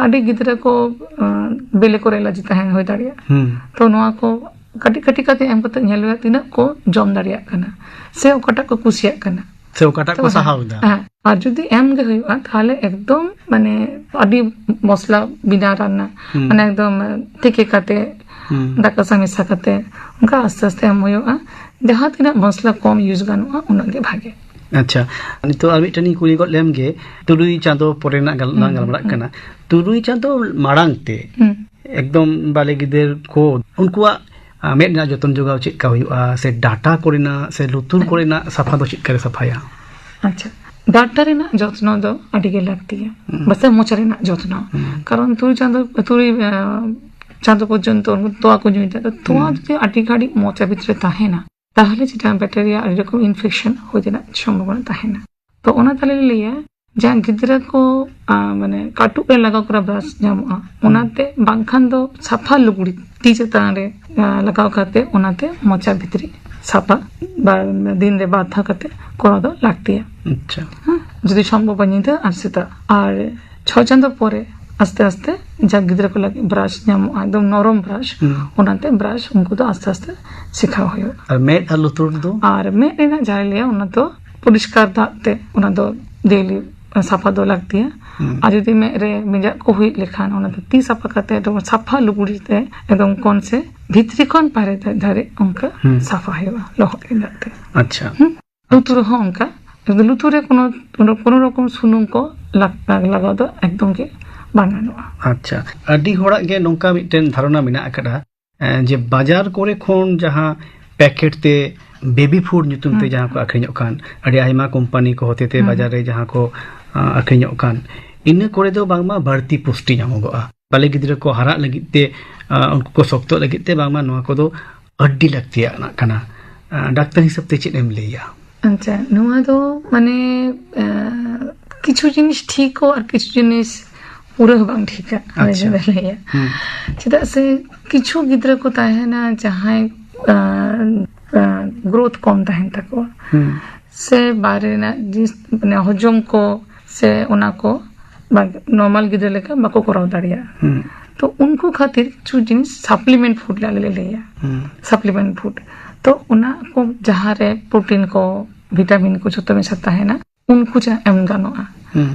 ᱟᱹᱰᱤ ᱜᱤᱫᱽᱨᱟᱹ ᱠᱚ, ᱟ, ᱵᱮᱞᱮ ᱠᱚᱨᱮ ᱮᱞᱟᱨᱡᱤ ᱛᱟᱦᱮᱸ ᱦᱩᱭ ᱫᱟᱲᱮᱭᱟᱜᱼᱟ᱾ ᱦᱩᱸ᱾ ᱛᱚ ᱱᱚᱣᱟ ᱠᱚ ᱠᱟᱹᱴᱤᱡ ᱠᱟᱹᱴᱤᱡ ᱠᱟᱛᱮ ᱮᱢ ᱠᱟᱛᱮ ᱧᱮᱞ ᱦᱩᱭᱩᱜᱼᱟ ᱛᱤᱱᱟᱹᱜ ᱠᱚ ᱡᱚᱢ ᱫᱟᱲᱮᱭᱟᱜ ᱠᱟᱱᱟ ᱥᱮ ᱚᱠᱟᱴᱟᱜ ᱠᱚ ᱠᱩᱥᱤᱭᱟᱜ ᱠᱟᱱᱟ᱾ ᱥᱮ ᱚᱠᱟᱴᱟᱜ ᱛᱚ ᱠᱚ ᱦᱮᱸ, ᱥᱟᱦᱟᱣ ᱮᱫᱟ? ᱦᱮᱸ᱾ ᱟᱨ ᱡᱩᱫᱤ ᱮᱢ ᱜᱮ ᱦᱩᱭᱩᱜᱼᱟ, ᱛᱟᱦᱚᱞᱮ ᱮᱠᱫᱚᱢ, ᱢᱟᱱᱮ, ᱟᱹᱰᱤ ᱢᱚᱥᱞᱟ ᱵᱤᱱᱟ ᱨᱟᱱᱱᱟ, ᱦᱩᱸ᱾ ᱢᱟᱱᱮ, ᱮᱠᱫᱚᱢ ᱛᱤᱠᱤ ᱠᱟᱛᱮ, ᱦᱩᱸ᱾ ᱫᱟᱠᱟ ᱥᱟᱶ ᱢᱮᱥᱟ ᱠᱟᱛᱮ, ᱚᱱᱠᱟ ᱟᱥᱛᱮ ᱟᱥᱛᱮ ᱮᱢ ᱦᱩᱭᱩᱜᱼᱟ᱾ ᱡᱟᱦᱟᱸ ᱛᱤᱱᱟᱹᱜ ᱢᱚᱥᱞᱟ ᱠᱚᱢ ᱤᱭᱩᱡᱽ ᱜᱟᱱᱚᱜᱼᱟ, ᱩᱱᱟᱹᱜ ᱜᱮ ᱵᱷᱟᱜᱮ᱾ ᱟᱪᱪᱷᱟ, ᱱᱤᱛᱚᱜ ᱟᱨ ᱢᱤᱫᱴᱮᱱ ᱤᱧ ᱠᱩᱞᱤ ᱜᱚᱫ ᱞᱮᱢ ᱜᱮ, ᱛᱩᱨᱩᱭ ᱪᱟᱸᱫᱚ ᱯᱚᱨᱮ ᱨᱮᱱᱟᱜ ᱜᱟᱞ-, ᱞᱟᱝ ᱦᱩᱸ, ᱜᱟᱞᱢᱟᱨᱟᱜ ᱦᱩᱸ᱾ ᱠᱟᱱᱟ᱾ ᱛᱩᱨᱩᱭ ᱪᱟᱸᱫᱚ ᱢᱟᱲᱟᱝ ᱛᱮ ᱦᱩᱸ᱾ ᱮᱠᱫᱚᱢ ᱵᱟᱞᱮ ᱜᱤᱫᱟᱹᱨ ᱠᱚ, ᱩᱱᱠᱩᱣᱟᱜ, ᱟ, ᱢᱮᱫ ᱨᱮᱱᱟᱜ ᱡᱚᱛᱚᱱ ᱡᱚᱜᱟᱣ ᱪᱮᱫ ᱞᱮᱠᱟ ᱦᱩᱭᱩᱜᱼᱟ, ᱥᱮ ᱰᱟᱴᱟ ᱠᱚᱨᱮᱱᱟᱜ, ᱥᱮ ᱞᱩᱛᱩᱨ ᱦᱩᱸ᱾ ᱠᱚᱨᱮᱱᱟᱜ ᱥᱟᱯᱷᱟ ᱫᱚ ᱪᱮᱫ ᱞᱮᱠᱟ ᱨᱮ ᱥᱟᱯᱷᱟᱭᱟ? ᱟᱪᱪᱷᱟ, ᱰᱟᱴᱟ ᱨᱮᱱᱟᱜ ᱡᱚᱛᱱᱚ ᱫᱚ ᱟᱹᱰᱤ ᱜᱮ ᱞᱟᱹᱠᱛᱤᱭᱟ᱾ ᱦᱩᱸ᱾ ᱵᱟᱥᱮ ᱢᱚᱪᱟ ᱨᱮᱱᱟᱜ ᱡᱚᱛᱱᱚ᱾ ᱦᱩᱸ᱾ ᱠᱟᱨᱚᱱ ᱛᱩᱨᱩᱭ ᱪᱟᱸᱫᱚ, ᱛᱩᱨᱩᱭ, ᱟ, ᱪᱟᱸᱫᱚ ᱯᱚᱨᱡᱚᱱᱛᱚ ᱩᱱᱠᱩ ᱛᱚᱣᱟ ᱠᱚ ᱧᱩᱭ ᱫᱟ᱾ ᱛᱚ ᱛᱚᱣᱟ ᱦᱩᱸ᱾ ᱡᱩᱫᱤ ᱟᱹᱰᱤ ᱜᱷᱟᱹᱲᱤᱡ ᱢᱚᱪᱟ ᱵᱷᱤᱛᱨᱤ ᱨᱮ ᱛᱟᱦᱮᱱᱟ, ᱛᱟᱦᱚᱞᱮ ᱪᱮᱫᱟᱜ ᱵᱮᱠᱴᱮᱨᱤᱭᱟ ᱟᱹᱰᱤ ᱨᱚᱠᱚᱢ ᱤᱱᱯᱷᱮᱠᱥᱚᱱ ᱦᱩᱭ ᱨᱮᱱᱟᱜ ᱥᱚᱢᱵᱷᱚᱵᱚᱱᱟ ᱛᱟᱦᱮᱱᱟ᱾ ᱛᱚ ᱚᱱᱟ ᱛᱟᱦᱞᱮ ᱞᱮ ᱞᱟᱹᱭᱟ, ᱡᱟᱦᱟᱸ ᱜᱤᱫᱽᱨᱟᱹ ᱠᱚ, ᱟ, ᱢᱟᱱᱮ, ᱠᱟᱹᱴᱩᱵ ᱨᱮ ᱞᱟᱜᱟᱣ ᱠᱚᱨᱟ ᱵᱨᱟᱥ ᱧᱟᱢᱚᱜᱼᱟ, ᱦᱩᱸ᱾ ᱚᱱᱟᱛᱮ, ᱵᱟᱝᱠᱷᱟᱱ ᱫᱚ ᱥᱟᱯᱷᱟ ᱞᱩᱜᱽᱲᱤ ᱛᱤ ᱪᱮᱛᱟᱱ ᱨᱮ, ᱟ, ᱞᱟᱜᱟᱣ ᱠᱟᱛᱮ, ᱚᱱᱟᱛᱮ ᱢᱚᱪᱟ ᱵᱷᱤᱛᱨᱤ ᱥᱟᱯᱷᱟ ᱵᱟ ᱫᱤᱱ ᱨᱮ ᱵᱟᱨ ᱫᱷᱟᱣ ᱠᱟᱛᱮ ᱠᱚᱨᱟᱣ ᱫᱚ ᱞᱟᱹᱠᱛᱤᱭᱟ᱾ ᱟᱪᱪᱷᱟ᱾ ᱦᱮᱸ, ᱡᱩᱫᱤ ᱥᱚᱢᱵᱷᱚᱵ ᱧᱤᱫᱟᱹ ᱟᱨ ᱥᱮᱛᱟᱜ᱾ ᱟᱨ ᱪᱷᱚ ᱪᱟᱸᱫᱚ ᱯᱚᱨᱮ ᱟᱥᱛᱮ ᱟᱥᱛᱮ ᱡᱟᱦᱟᱸ ᱜᱤᱫᱽᱨᱟᱹ ᱠᱚ ᱞᱟᱹᱜᱤᱫ ᱵᱨᱟᱥ ᱧᱟᱢᱚᱜᱼᱟ, ᱮᱠᱫᱚᱢ ᱱᱚᱨᱚᱢ ᱵᱨᱟᱥ, ᱦᱩᱸ᱾ ᱚᱱᱟᱛᱮ ᱵᱨᱟᱥ ᱩᱱᱠᱩ ᱫᱚ ᱟᱥᱛᱮ ᱟᱥᱛᱮ ᱥᱤᱠᱷᱟᱣ ᱦᱩᱭᱩᱜᱼᱟ᱾ ᱟᱨ ᱢᱮᱫ ᱟᱨ ᱞᱩᱛᱩᱨ ᱫᱚ? ᱟᱨ ᱢᱮᱫ ᱨᱮᱱᱟᱜ ᱡᱟᱦᱟᱸ ᱞᱟᱹᱭᱟ, ᱚᱱᱟ ᱫᱚ ᱯᱚᱨᱤᱥᱠᱟᱨ ᱫᱟᱜ ᱛᱮ ᱚᱱᱟ ᱫᱚ ᱰᱮᱞᱤ ᱥᱟᱯᱷᱟ ᱫᱚ ᱞᱟᱹᱠᱛᱤᱭᱟ᱾ ᱦᱩᱸ᱾ ᱟᱨ ᱡᱩᱫᱤ ᱢᱮᱫ ᱨᱮ ᱢᱮᱸᱡᱟᱜ ᱠᱚ ᱦᱩᱭᱩᱜ ᱞᱮᱠᱷᱟᱱ, ᱚᱱᱟ ᱫᱚ ᱛᱤ ᱥᱟᱯᱷᱟ ᱠᱟᱛᱮ ᱮᱠᱫᱚᱢ ᱥᱟᱯᱷᱟ ᱞᱩᱜᱽᱲᱤ ᱛᱮ ᱮᱠᱫᱚᱢ ᱠᱚᱱ ᱥᱮ ᱵᱷᱤᱛᱨᱤ ᱠᱷᱚᱱ ᱵᱟᱦᱨᱮ ᱫᱷᱟᱹᱨᱤᱡ ᱚᱱᱠᱟ ᱦᱩᱸ᱾ ᱥᱟᱯᱷᱟ ᱦᱩᱭᱩᱜᱼᱟ ᱞᱚᱦᱚᱫ ᱜᱮᱸᱫᱟᱜ ᱛᱮ᱾ ᱟᱪᱪᱷᱟ᱾ ᱦᱩᱸ᱾ ᱞᱩᱛᱩᱨ ᱦᱚᱸ ᱚᱱᱠᱟ, ᱞᱩᱛᱩᱨ ᱨᱮ ᱠᱳᱱᱳ, ᱠᱳᱱᱳ ᱨᱚᱠᱚᱢ ᱥᱩᱱᱩᱢ ᱠᱚ ᱞᱟᱜ-, ᱞᱟᱜᱟᱣ ᱫᱚ ᱮᱠᱫᱚᱢ ᱜᱮ ᱵᱟᱝ ᱜᱟᱱᱚᱜᱼᱟ᱾ ᱟᱪᱪᱷᱟ, ᱟᱹᱰᱤ ᱦᱚᱲᱟᱜ ᱜᱮ ᱱᱚᱝᱠᱟ ᱢᱤᱫᱴᱮᱱ ᱫᱷᱟᱨᱚᱱᱟ ᱢᱮᱱᱟᱜ ᱟᱠᱟᱫᱟ, ᱮᱸ, ᱡᱮ ᱵᱟᱡᱟᱨ ᱠᱚᱨᱮ ᱠᱷᱚᱱ ᱡᱟᱦᱟᱸ ᱯᱮᱠᱮᱴ ᱛᱮ ᱵᱮᱵᱤ ᱯᱷᱩᱰ ᱧᱩᱛᱩᱢ ᱛᱮ ᱦᱩᱸ᱾ ᱡᱟᱦᱟᱸ ᱠᱚ ᱟᱠᱷᱨᱤᱧᱚᱜ ᱠᱟᱱ, ᱟᱹᱰᱤ ᱟᱭᱢᱟ ᱠᱳᱢᱯᱟᱱᱤ ᱠᱚ ᱦᱚᱛᱮᱛᱮ ᱦᱩᱸ᱾ ᱵᱟᱡᱟᱨ ᱨᱮ ᱡᱟᱦᱟᱸ ᱠᱚ, ᱟᱸ, ᱟᱠᱷᱨᱤᱧᱚᱜ ᱠᱟᱱ, ᱤᱱᱟᱹ ᱠᱚᱨᱮ ᱫᱚ ᱵᱟᱝᱢᱟ ᱵᱟᱹᱲᱛᱤ ᱯᱩᱥᱴᱤ ᱧᱟᱢᱚᱜᱚᱜᱼᱟ᱾ ᱵᱟᱞᱮ ᱜᱤᱫᱽᱨᱟᱹ ᱠᱚ ᱦᱟᱨᱟᱜ ᱞᱟᱹᱜᱤᱫ ᱛᱮ, ᱟᱸ, ᱩᱱᱠᱩ ᱠᱚ ᱥᱚᱠᱛᱚᱜ ᱞᱟᱹᱜᱤᱫ ᱛᱮ ᱵᱟᱝᱢᱟ ᱱᱚᱣᱟ ᱠᱚᱫᱚ ᱟᱹᱰᱤ ᱞᱟᱹᱠᱛᱤᱭᱟᱱᱟᱜ ᱠᱟᱱᱟ᱾ ᱟᱸ, ᱰᱟᱠᱛᱟᱨ ᱦᱤᱥᱟᱹᱵ ᱛᱮ ᱪᱮᱫ ᱮᱢ ᱞᱟᱹᱭᱟ? ᱟᱪᱪᱷᱟ, ᱱᱚᱣᱟ ᱫᱚ ᱢᱟᱱᱮ ᱟᱸ, ᱠᱤᱪᱷᱩ ᱡᱤᱱᱤᱥ ᱴᱷᱤᱠ ᱠᱚ ᱟᱨ ᱠᱤᱪᱷᱩ ᱡᱤᱱᱤᱥ ᱯᱩᱨᱟᱹ ᱦᱚᱸ ᱵᱟᱝ ᱴᱷᱤᱠᱟ᱾ ᱦᱳᱭ, ᱟᱪᱪᱷᱟ᱾ ᱞᱟᱹᱭᱟ᱾ ᱦᱩᱸ᱾ ᱪᱮᱫᱟᱜ ᱥᱮ ᱠᱤᱪᱷᱩ ᱜᱤᱫᱽᱨᱟᱹ ᱠᱚ ᱛᱟᱦᱮᱱᱟ ᱡᱟᱦᱟᱸᱭ ᱜᱨᱳᱛᱷ ᱠᱚᱢ ᱛᱟᱦᱮᱱ ᱛᱟᱠᱚᱣᱟ, ᱦᱩᱸ᱾ ᱥᱮ ᱵᱟᱦᱨᱮ ᱨᱮᱱᱟᱜ ᱡᱤᱱᱤᱥ ᱢᱟᱱᱮ ᱦᱚᱡᱚᱢ ᱠᱚ ᱥᱮ ᱚᱱᱟ ᱠᱚ ᱱᱚᱨᱢᱟᱞ ᱜᱤᱫᱽᱨᱟᱹ ᱞᱮᱠᱟ ᱵᱟᱠᱚ ᱠᱚᱨᱟᱣ ᱫᱟᱲᱮᱭᱟᱜᱼᱟ᱾ ᱦᱩᱸ᱾ ᱛᱚ ᱩᱱᱠᱩ ᱠᱷᱟᱹᱛᱤᱨ ᱠᱤᱪᱷᱩ ᱡᱤᱱᱤᱥ ᱥᱟᱯᱞᱤᱢᱮᱱᱴ ᱯᱷᱩᱰ ᱟᱞᱮ ᱞᱮ ᱞᱟᱹᱭᱟ᱾ ᱦᱩᱸ᱾ ᱥᱟᱯᱞᱤᱢᱮᱱᱴ ᱯᱷᱩᱰ, ᱛᱚ ᱚᱱᱟ ᱠᱚ ᱡᱟᱦᱟᱸ ᱨᱮ ᱯᱨᱳᱴᱤᱱ ᱠᱚ, ᱵᱷᱤᱴᱟᱢᱤᱱ ᱠᱚ ᱡᱷᱚᱛᱚ ᱢᱮᱥᱟ ᱛᱟᱦᱮᱱᱟ, ᱩᱱᱠᱩ ᱡᱟᱦᱟᱸ ᱮᱢ ᱜᱟᱱᱚᱜᱼᱟ᱾ ᱦᱩᱸ᱾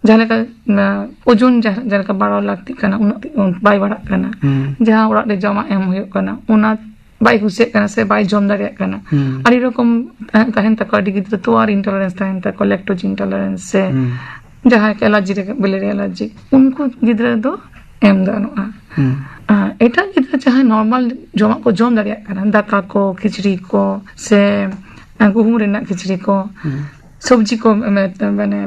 ᱡᱟᱦᱟᱸ ᱞᱮᱠᱟ, ᱚᱱᱟ, ᱳᱡᱚᱱ ᱡᱟᱦᱟᱸ, ᱡᱟᱦᱟᱸ ᱞᱮᱠᱟ ᱵᱟᱲᱟᱣ ᱞᱟᱹᱠᱛᱤᱜ ᱠᱟᱱᱟ, ᱩᱱᱟᱹᱜ ᱵᱟᱭ ᱵᱟᱲᱟᱜ ᱠᱟᱱᱟ᱾ ᱦᱩᱸ᱾ ᱡᱟᱦᱟᱸ ᱚᱲᱟᱜ ᱨᱮ ᱡᱚᱢᱟᱜ ᱮᱢ ᱦᱩᱭᱩᱜ ᱠᱟᱱᱟ, ᱚᱱᱟ ᱵᱟᱭ ᱠᱩᱥᱤᱭᱟᱜ ᱠᱟᱱᱟ ᱥᱮ ᱵᱟᱭ ᱡᱚᱢ ᱫᱟᱲᱮᱭᱟᱜ ᱠᱟᱱᱟ᱾ ᱦᱩᱸ᱾ ᱟᱹᱰᱤ ᱨᱚᱠᱚᱢ ᱛᱟᱦᱮᱱ, ᱛᱟᱦᱮᱱ ᱛᱟᱠᱚᱣᱟ, ᱟᱹᱰᱤ ᱜᱤᱫᱽᱨᱟᱹ ᱛᱚᱣᱟ ᱤᱱᱴᱚᱞᱟᱨᱮᱱᱥ ᱛᱟᱦᱮᱱ ᱛᱟᱠᱚᱣᱟ, ᱞᱮᱠᱴᱳᱡ ᱤᱱᱴᱚᱞᱟᱨᱮᱱᱥ ᱥᱮ ᱦᱩᱸ᱾ ᱡᱟᱦᱟᱸᱭ ᱠᱚ ᱮᱞᱟᱨᱡᱤ ᱨᱮ, ᱵᱤᱞᱤᱨᱤ ᱮᱞᱟᱨᱡᱤ, ᱩᱱᱠᱩ ᱜᱤᱫᱽᱨᱟᱹ ᱫᱚ ᱮᱢ ᱜᱟᱱᱚᱜᱼᱟ᱾ ᱦᱩᱸ᱾ ᱟᱨ ᱮᱴᱟᱜ ᱜᱤᱫᱽᱨᱟᱹ ᱡᱟᱦᱟᱸᱭ ᱱᱚᱨᱢᱟᱞ ᱡᱚᱢᱟᱜ ᱠᱚ ᱡᱚᱢ ᱫᱟᱲᱮᱭᱟᱜ ᱠᱟᱱᱟ, ᱫᱟᱠᱟ ᱠᱚ, ᱠᱷᱤᱪᱲᱤ ᱠᱚ, ᱥᱮ ᱜᱩᱦᱩᱢ ᱨᱮᱱᱟᱜ ᱠᱷᱤᱪᱲᱤ ᱠᱚ, ᱦᱩᱸ᱾ ᱥᱚᱵᱽᱡᱤ ᱠᱚ, ᱢᱟᱱᱮ, ᱢᱟᱱᱮ,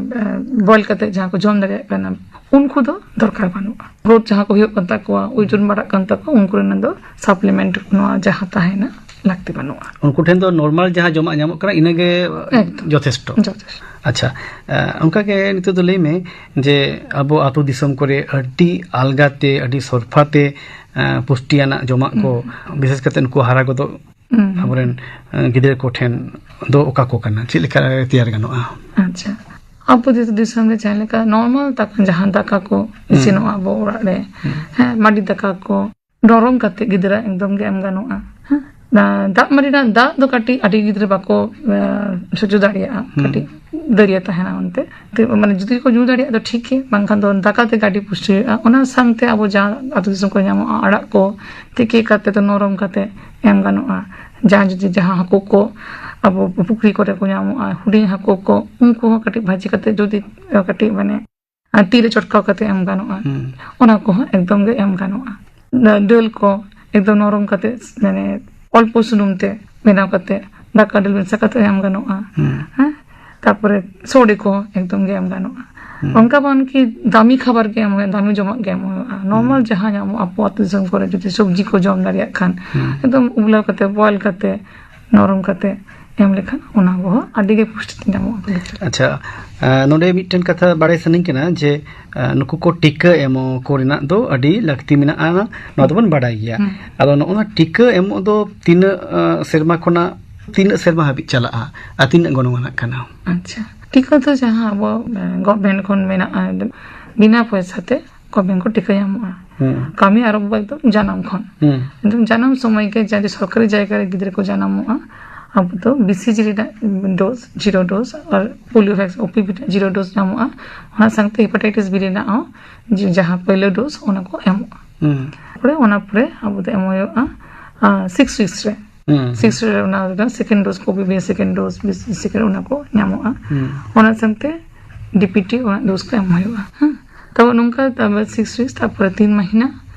ᱵᱚᱭᱮᱞ ᱠᱟᱛᱮ ᱡᱟᱦᱟᱸ ᱠᱚ ᱡᱚᱢ ᱫᱟᱲᱮᱭᱟᱜ ᱠᱟᱱᱟ, ᱩᱱᱠᱩ ᱫᱚ ᱫᱚᱨᱠᱟᱨ ᱵᱟᱹᱱᱩᱜᱼᱟ᱾ ᱜᱨᱳᱛᱷ ᱡᱟᱦᱟᱸ ᱠᱚ ᱦᱩᱭᱩᱜ ᱠᱟᱱ ᱛᱟᱠᱚᱣᱟ, ᱳᱡᱚᱱ ᱵᱟᱲᱟᱜ ᱠᱟᱱ ᱛᱟᱠᱚᱣᱟ, ᱩᱱᱠᱩ ᱨᱮᱱᱟᱜ ᱫᱚ ᱥᱟᱯᱞᱤᱢᱮᱱᱴ ᱱᱚᱣᱟ ᱡᱟᱦᱟᱸ ᱛᱟᱦᱮᱱᱟ, ᱞᱟᱹᱠᱛᱤ ᱵᱟᱹᱱᱩᱜᱼᱟ᱾ ᱩᱱᱠᱩ ᱴᱷᱮᱱ ᱫᱚ ᱱᱚᱨᱢᱟᱞ ᱡᱟᱦᱟᱸ ᱡᱚᱢᱟᱜ ᱧᱟᱢᱚᱜ ᱠᱟᱱᱟ, ᱤᱱᱟᱹᱜᱮ ᱮᱠᱫᱚᱢ᱾ ᱡᱚᱛᱷᱮᱥᱴᱚ᱾ ᱡᱚᱛᱷᱮᱥᱴᱚ᱾ ᱟᱪᱪᱷᱟ, ᱮ, ᱚᱱᱠᱟᱜᱮ ᱱᱤᱛᱚᱜ ᱫᱚ ᱞᱟᱹᱭ ᱢᱮ ᱡᱮ ᱟᱵᱚ ᱟᱹᱛᱩ ᱫᱤᱥᱚᱢ ᱠᱚᱨᱮ ᱟᱹᱰᱤ ᱟᱞᱜᱟᱛᱮ, ᱟᱹᱰᱤ ᱥᱚᱨᱯᱷᱟᱛᱮ, ᱮ, ᱯᱩᱥᱴᱤᱭᱟᱱᱟᱜ ᱡᱚᱢᱟᱜ ᱠᱚ, ᱦᱩᱸ᱾ ᱵᱤᱥᱮᱥ ᱠᱟᱛᱮ ᱱᱩᱠᱩ ᱦᱟᱨᱟ ᱜᱚᱫᱚᱜ ᱦᱩᱸ᱾ ᱟᱵᱚᱨᱮᱱ, ᱮ, ᱜᱤᱫᱽᱨᱟᱹ ᱠᱚᱴᱷᱮᱱ ᱫᱚ ᱚᱠᱟ ᱠᱚ ᱠᱟᱱᱟ? ᱪᱮᱫ ᱞᱮᱠᱟ ᱛᱮᱭᱟᱨ ᱜᱟᱱᱚᱜᱼᱟ? ᱟᱪᱪᱷᱟ, ᱟᱵᱚ ᱫᱤᱥ-, ᱫᱤᱥᱚᱢ ᱨᱮ ᱡᱟᱦᱟᱸ ᱞᱮᱠᱟ ᱱᱚᱨᱢᱟᱞ ᱫᱟᱠᱟ, ᱡᱟᱦᱟᱸ ᱫᱟᱠᱟ ᱠᱚ ᱦᱩᱸ᱾ ᱤᱥᱤᱱᱚᱜᱼᱟ ᱟᱵᱚ ᱚᱲᱟᱜ ᱨᱮ, ᱦᱩᱸ᱾ ᱦᱮᱸ, ᱢᱟᱹᱰᱤ ᱫᱟᱠᱟ ᱠᱚ, ᱱᱚᱨᱚᱢ ᱠᱟᱛᱮ ᱜᱤᱫᱽᱨᱟᱹ ᱮᱠᱫᱚᱢ ᱜᱮ ᱮᱢ ᱜᱟᱱᱚᱜᱼᱟ᱾ ᱦᱮᱸ? ᱫᱟ-, ᱫᱟᱜ ᱢᱟᱹᱰᱤ ᱨᱮᱱᱟᱜ ᱫᱟᱜ ᱫᱚ ᱠᱟᱹᱴᱤᱡ ᱟᱹᱰᱤ ᱜᱤᱫᱽᱨᱟᱹ ᱵᱟᱠᱚ, ᱮ, ᱥᱚᱡᱽᱡᱚ ᱫᱟᱲᱮᱭᱟᱜᱼᱟ᱾ ᱦᱩᱸ᱾ ᱠᱟᱹᱴᱤᱡ ᱫᱟᱹᱨᱭᱟᱹ ᱛᱟᱦᱮᱱᱟ ᱚᱱᱛᱮ᱾ ᱛᱚ, ᱢᱟᱱᱮ, ᱡᱩᱫᱤ ᱠᱚ ᱧᱩ ᱫᱟᱲᱮᱭᱟᱜ ᱫᱚ ᱴᱷᱤᱠ ᱜᱮ, ᱵᱟᱝᱠᱷᱟᱱ ᱫᱚ ᱫᱟᱠᱟ ᱛᱮᱜᱮ ᱟᱹᱰᱤ ᱯᱩᱥᱴᱤ ᱦᱩᱭᱩᱜᱼᱟ᱾ ᱚᱱᱟ ᱥᱟᱶᱛᱮ ᱟᱵᱚ ᱡᱟᱦᱟᱸ ᱟᱹᱛᱩ ᱫᱤᱥᱚᱢ ᱠᱚᱨᱮ ᱧᱟᱢᱚᱜᱼᱟ, ᱟᱲᱟᱜ ᱠᱚ ᱛᱤᱠᱤ ᱠᱟᱛᱮ ᱫᱚ ᱱᱚᱨᱚᱢ ᱠᱟᱛᱮ ᱮᱢ ᱜᱟᱱᱚᱜᱼᱟ᱾ ᱡᱟᱦᱟᱸ ᱡᱩᱫᱤ ᱡᱟᱦᱟᱸ ᱦᱟᱹᱠᱩ ᱠᱚ ᱟᱵᱚ ᱯᱩᱠᱷᱨᱤ ᱠᱚᱨᱮ ᱠᱚ ᱧᱟᱢᱚᱜᱼᱟ, ᱦᱩᱰᱤᱧ ᱦᱟᱹᱠᱩ ᱠᱚ, ᱩᱱᱠᱩ ᱦᱚᱸ ᱠᱟᱹᱴᱤᱡ ᱵᱷᱟᱹᱡᱤ ᱠᱟᱛᱮ ᱡᱩᱫᱤ, ᱮ, ᱠᱟᱹᱴᱤᱡ, ᱢᱟᱱᱮ, ᱟᱨ ᱛᱤ ᱨᱮ ᱪᱚᱴᱠᱟᱣ ᱠᱟᱛᱮ ᱮᱢ ᱜᱟᱱᱚᱜᱼᱟ᱾ ᱦᱩᱸ᱾ ᱚᱱᱟ ᱠᱚᱦᱚᱸ ᱮᱠᱫᱚᱢ ᱜᱮ ᱮᱢ ᱜᱟᱱᱚᱜᱼᱟ᱾ ᱫᱟ-, ᱫᱟᱹᱞ ᱠᱚ ᱮᱠᱫᱚᱢ ᱱᱚᱨᱚᱢ ᱠᱟᱛᱮ, ᱢᱟᱱᱮ, ᱚᱞᱯᱚ ᱥᱩᱱᱩᱢ ᱛᱮ ᱵᱮᱱᱟᱣ ᱠᱟᱛᱮ, ᱫᱟᱠᱟ ᱫᱟᱹᱞ ᱢᱮᱥᱟ ᱠᱟᱛᱮ ᱮᱢ ᱜᱟᱱᱚᱜᱼᱟ᱾ ᱦᱩᱸ᱾ ᱦᱮᱸ? ᱛᱟᱯᱚᱨᱮ ᱥᱚᱲᱮ ᱠᱚ ᱮᱠᱫᱚᱢ ᱜᱮ ᱮᱢ ᱜᱟᱱᱚᱜᱼᱟ᱾ ᱦᱩᱸ᱾ ᱚᱱᱠᱟ ᱵᱟᱝ ᱠᱤ ᱫᱟᱢᱤ ᱠᱷᱟᱵᱟᱨ ᱜᱮ ᱮᱢ ᱦᱩᱭᱩᱜᱼᱟ, ᱫᱟᱢᱤ ᱡᱚᱢᱟᱜ ᱜᱮ ᱮᱢ ᱦᱩᱭᱩᱜᱼᱟ᱾ ᱱᱚᱨᱢᱟᱞ ᱦᱩᱸ᱾ ᱡᱟᱦᱟᱸ ᱧᱟᱢᱚᱜᱼᱟ ᱟᱵᱚ ᱟᱹᱛᱩ ᱫᱤᱥᱚᱢ ᱠᱚᱨᱮ, ᱡᱩᱫᱤ ᱥᱚᱵᱽᱡᱤ ᱠᱚ ᱡᱚᱢ ᱫᱟᱲᱮᱭᱟᱜ ᱠᱷᱟᱱ, ᱦᱩᱸ᱾ ᱮᱠᱫᱚᱢ ᱩᱵᱞᱟᱹᱣ ᱠᱟᱛᱮ, ᱵᱚᱭᱮᱞ ᱠᱟᱛᱮ, ᱱᱚᱨᱚᱢ ᱠᱟᱛᱮ ᱮᱢ ᱞᱮᱠᱷᱟᱱ ᱚᱱᱟ ᱠᱚᱦᱚᱸ ᱟᱹᱰᱤ ᱜᱮ ᱯᱩᱥᱴᱤ ᱛᱮ ᱧᱟᱢᱚᱜᱼᱟ᱾ ᱟᱪᱪᱷᱟ, ᱱᱚᱰᱮ ᱢᱤᱫᱴᱮᱱ ᱠᱟᱛᱷᱟ ᱵᱟᱲᱟᱭ ᱥᱟᱱᱟᱧ ᱠᱟᱱᱟ ᱡᱮ ᱱᱩᱠᱩ ᱠᱚ ᱴᱤᱠᱟᱹ ᱮᱢᱚᱜ ᱠᱚ ᱨᱮᱱᱟᱜ ᱫᱚ ᱟᱹᱰᱤ ᱞᱟᱹᱠᱛᱤ ᱢᱮᱱᱟᱜᱼᱟ, ᱱᱚᱣᱟ ᱫᱚᱵᱚᱱ ᱵᱟᱲᱟᱭ ᱜᱮᱭᱟ᱾ ᱟᱫᱚ ᱱᱚᱜᱼᱚ ᱱᱚᱣᱟ ᱴᱤᱠᱟᱹ ᱮᱢᱚᱜ ᱫᱚ ᱛᱤᱱᱟᱹᱜ ᱥᱮᱨᱢᱟ ᱠᱷᱚᱱᱟᱜ ᱛᱤᱱᱟᱹᱜ ᱥᱮᱨᱢᱟ ᱦᱟᱹᱵᱤᱡ ᱪᱟᱞᱟᱜᱼᱟ ᱟᱨ ᱛᱤᱱᱟᱹᱜ ᱜᱚᱱᱚᱝ ᱟᱱᱟᱜ ᱠᱟᱱᱟ? ᱟᱪᱪᱷᱟ, ᱴᱤᱠᱟᱹ ᱫᱚ ᱡᱟᱦᱟᱸ ᱟᱵᱚ ᱜᱚᱵᱷᱢᱮᱱᱴ ᱠᱷᱚᱱ ᱢᱮᱱᱟᱜᱼᱟ, ᱵᱤᱱᱟ ᱯᱚᱭᱥᱟ ᱛᱮ ᱜᱚᱵᱷᱢᱮᱱᱴ ᱠᱚ ᱴᱤᱠᱟᱹ ᱧᱟᱢᱚᱜᱼᱟ᱾ ᱠᱟᱹᱢᱤ ᱟᱨᱚᱢᱵᱷᱚ ᱮᱠᱫᱚᱢ ᱡᱟᱱᱟᱢ ᱠᱷᱚᱱ᱾ ᱮᱠᱫᱚᱢ ᱡᱟᱱᱟᱢ ᱥᱚᱢᱚᱭ ᱜᱮ ᱡᱟᱦᱟᱸ ᱡᱮ ᱥᱚᱨᱠᱟᱨᱤ ᱡᱟᱭᱜᱟ ᱨᱮ ᱜᱤᱫᱽᱨᱟᱹ ᱠᱚ ᱡᱟᱱᱟᱢᱚᱜᱼᱟ, ᱟᱵᱚ ᱫᱚ ᱵᱤᱥᱤᱡᱤ ᱨᱮᱱᱟᱜ ᱰᱳᱡᱽ, ᱡᱤᱨᱳ ᱰᱳᱡᱽ, ᱟᱨ ᱯᱳᱞᱤᱭᱳ ᱵᱷᱮᱠᱥᱤᱱ, ᱳᱯᱤᱵᱷᱤ ᱨᱮᱱᱟᱜ ᱡᱤᱨᱳ ᱰᱳᱡᱽ ᱧᱟᱢᱚᱜᱼᱟ᱾ ᱚᱱᱟ ᱥᱟᱶᱛᱮ ᱦᱮᱯᱟᱴᱟᱭᱴᱤᱥ ᱵᱤ ᱨᱮᱱᱟᱜ ᱦᱚᱸ ᱡᱮ ᱡᱟᱦᱟᱸ ᱯᱳᱭᱞᱳ ᱰᱳᱡᱽ, ᱚᱱᱟ ᱠᱚ ᱮᱢᱚᱜᱼᱟ᱾ ᱛᱟᱨᱯᱚᱨᱮ ᱚᱱᱟ ᱯᱚᱨᱮ ᱟᱵᱚ ᱫᱚ ᱮᱢ ᱦᱩᱭᱩᱜᱼᱟ ᱥᱤᱠᱥ ᱩᱭᱤᱠᱥ ᱨᱮ᱾ ᱥᱤᱠᱥ ᱨᱮ ᱚᱱᱟ ᱨᱮᱫᱚ ᱥᱮᱠᱮᱱᱰ ᱰᱳᱡᱽ ᱠᱚ, ᱵᱤᱵᱤ ᱥᱮᱠᱮᱱᱰ ᱰᱳᱡᱽ, ᱵᱤᱥᱤ ᱥᱮᱠᱮᱱᱰ, ᱚᱱᱟ ᱠᱚ ᱧᱟᱢᱚᱜᱼᱟ᱾ ᱚᱱᱟ ᱥᱟᱶᱛᱮ ᱰᱤᱯᱤᱴᱤ ᱚᱱᱟ ᱰᱳᱡᱽ ᱠᱚ ᱮᱢ ᱦᱩᱭᱩᱜᱼᱟ᱾ ᱦᱮᱸ, ᱛᱚ ᱱᱚᱝᱠᱟ ᱛᱟᱨᱯᱚᱨᱮ ᱥᱤᱠᱥ ᱩᱭᱤᱠᱥ, ᱛᱟᱨᱯᱚᱨᱮ ᱛᱤᱱ ᱢᱟᱹᱦᱱᱟᱹ,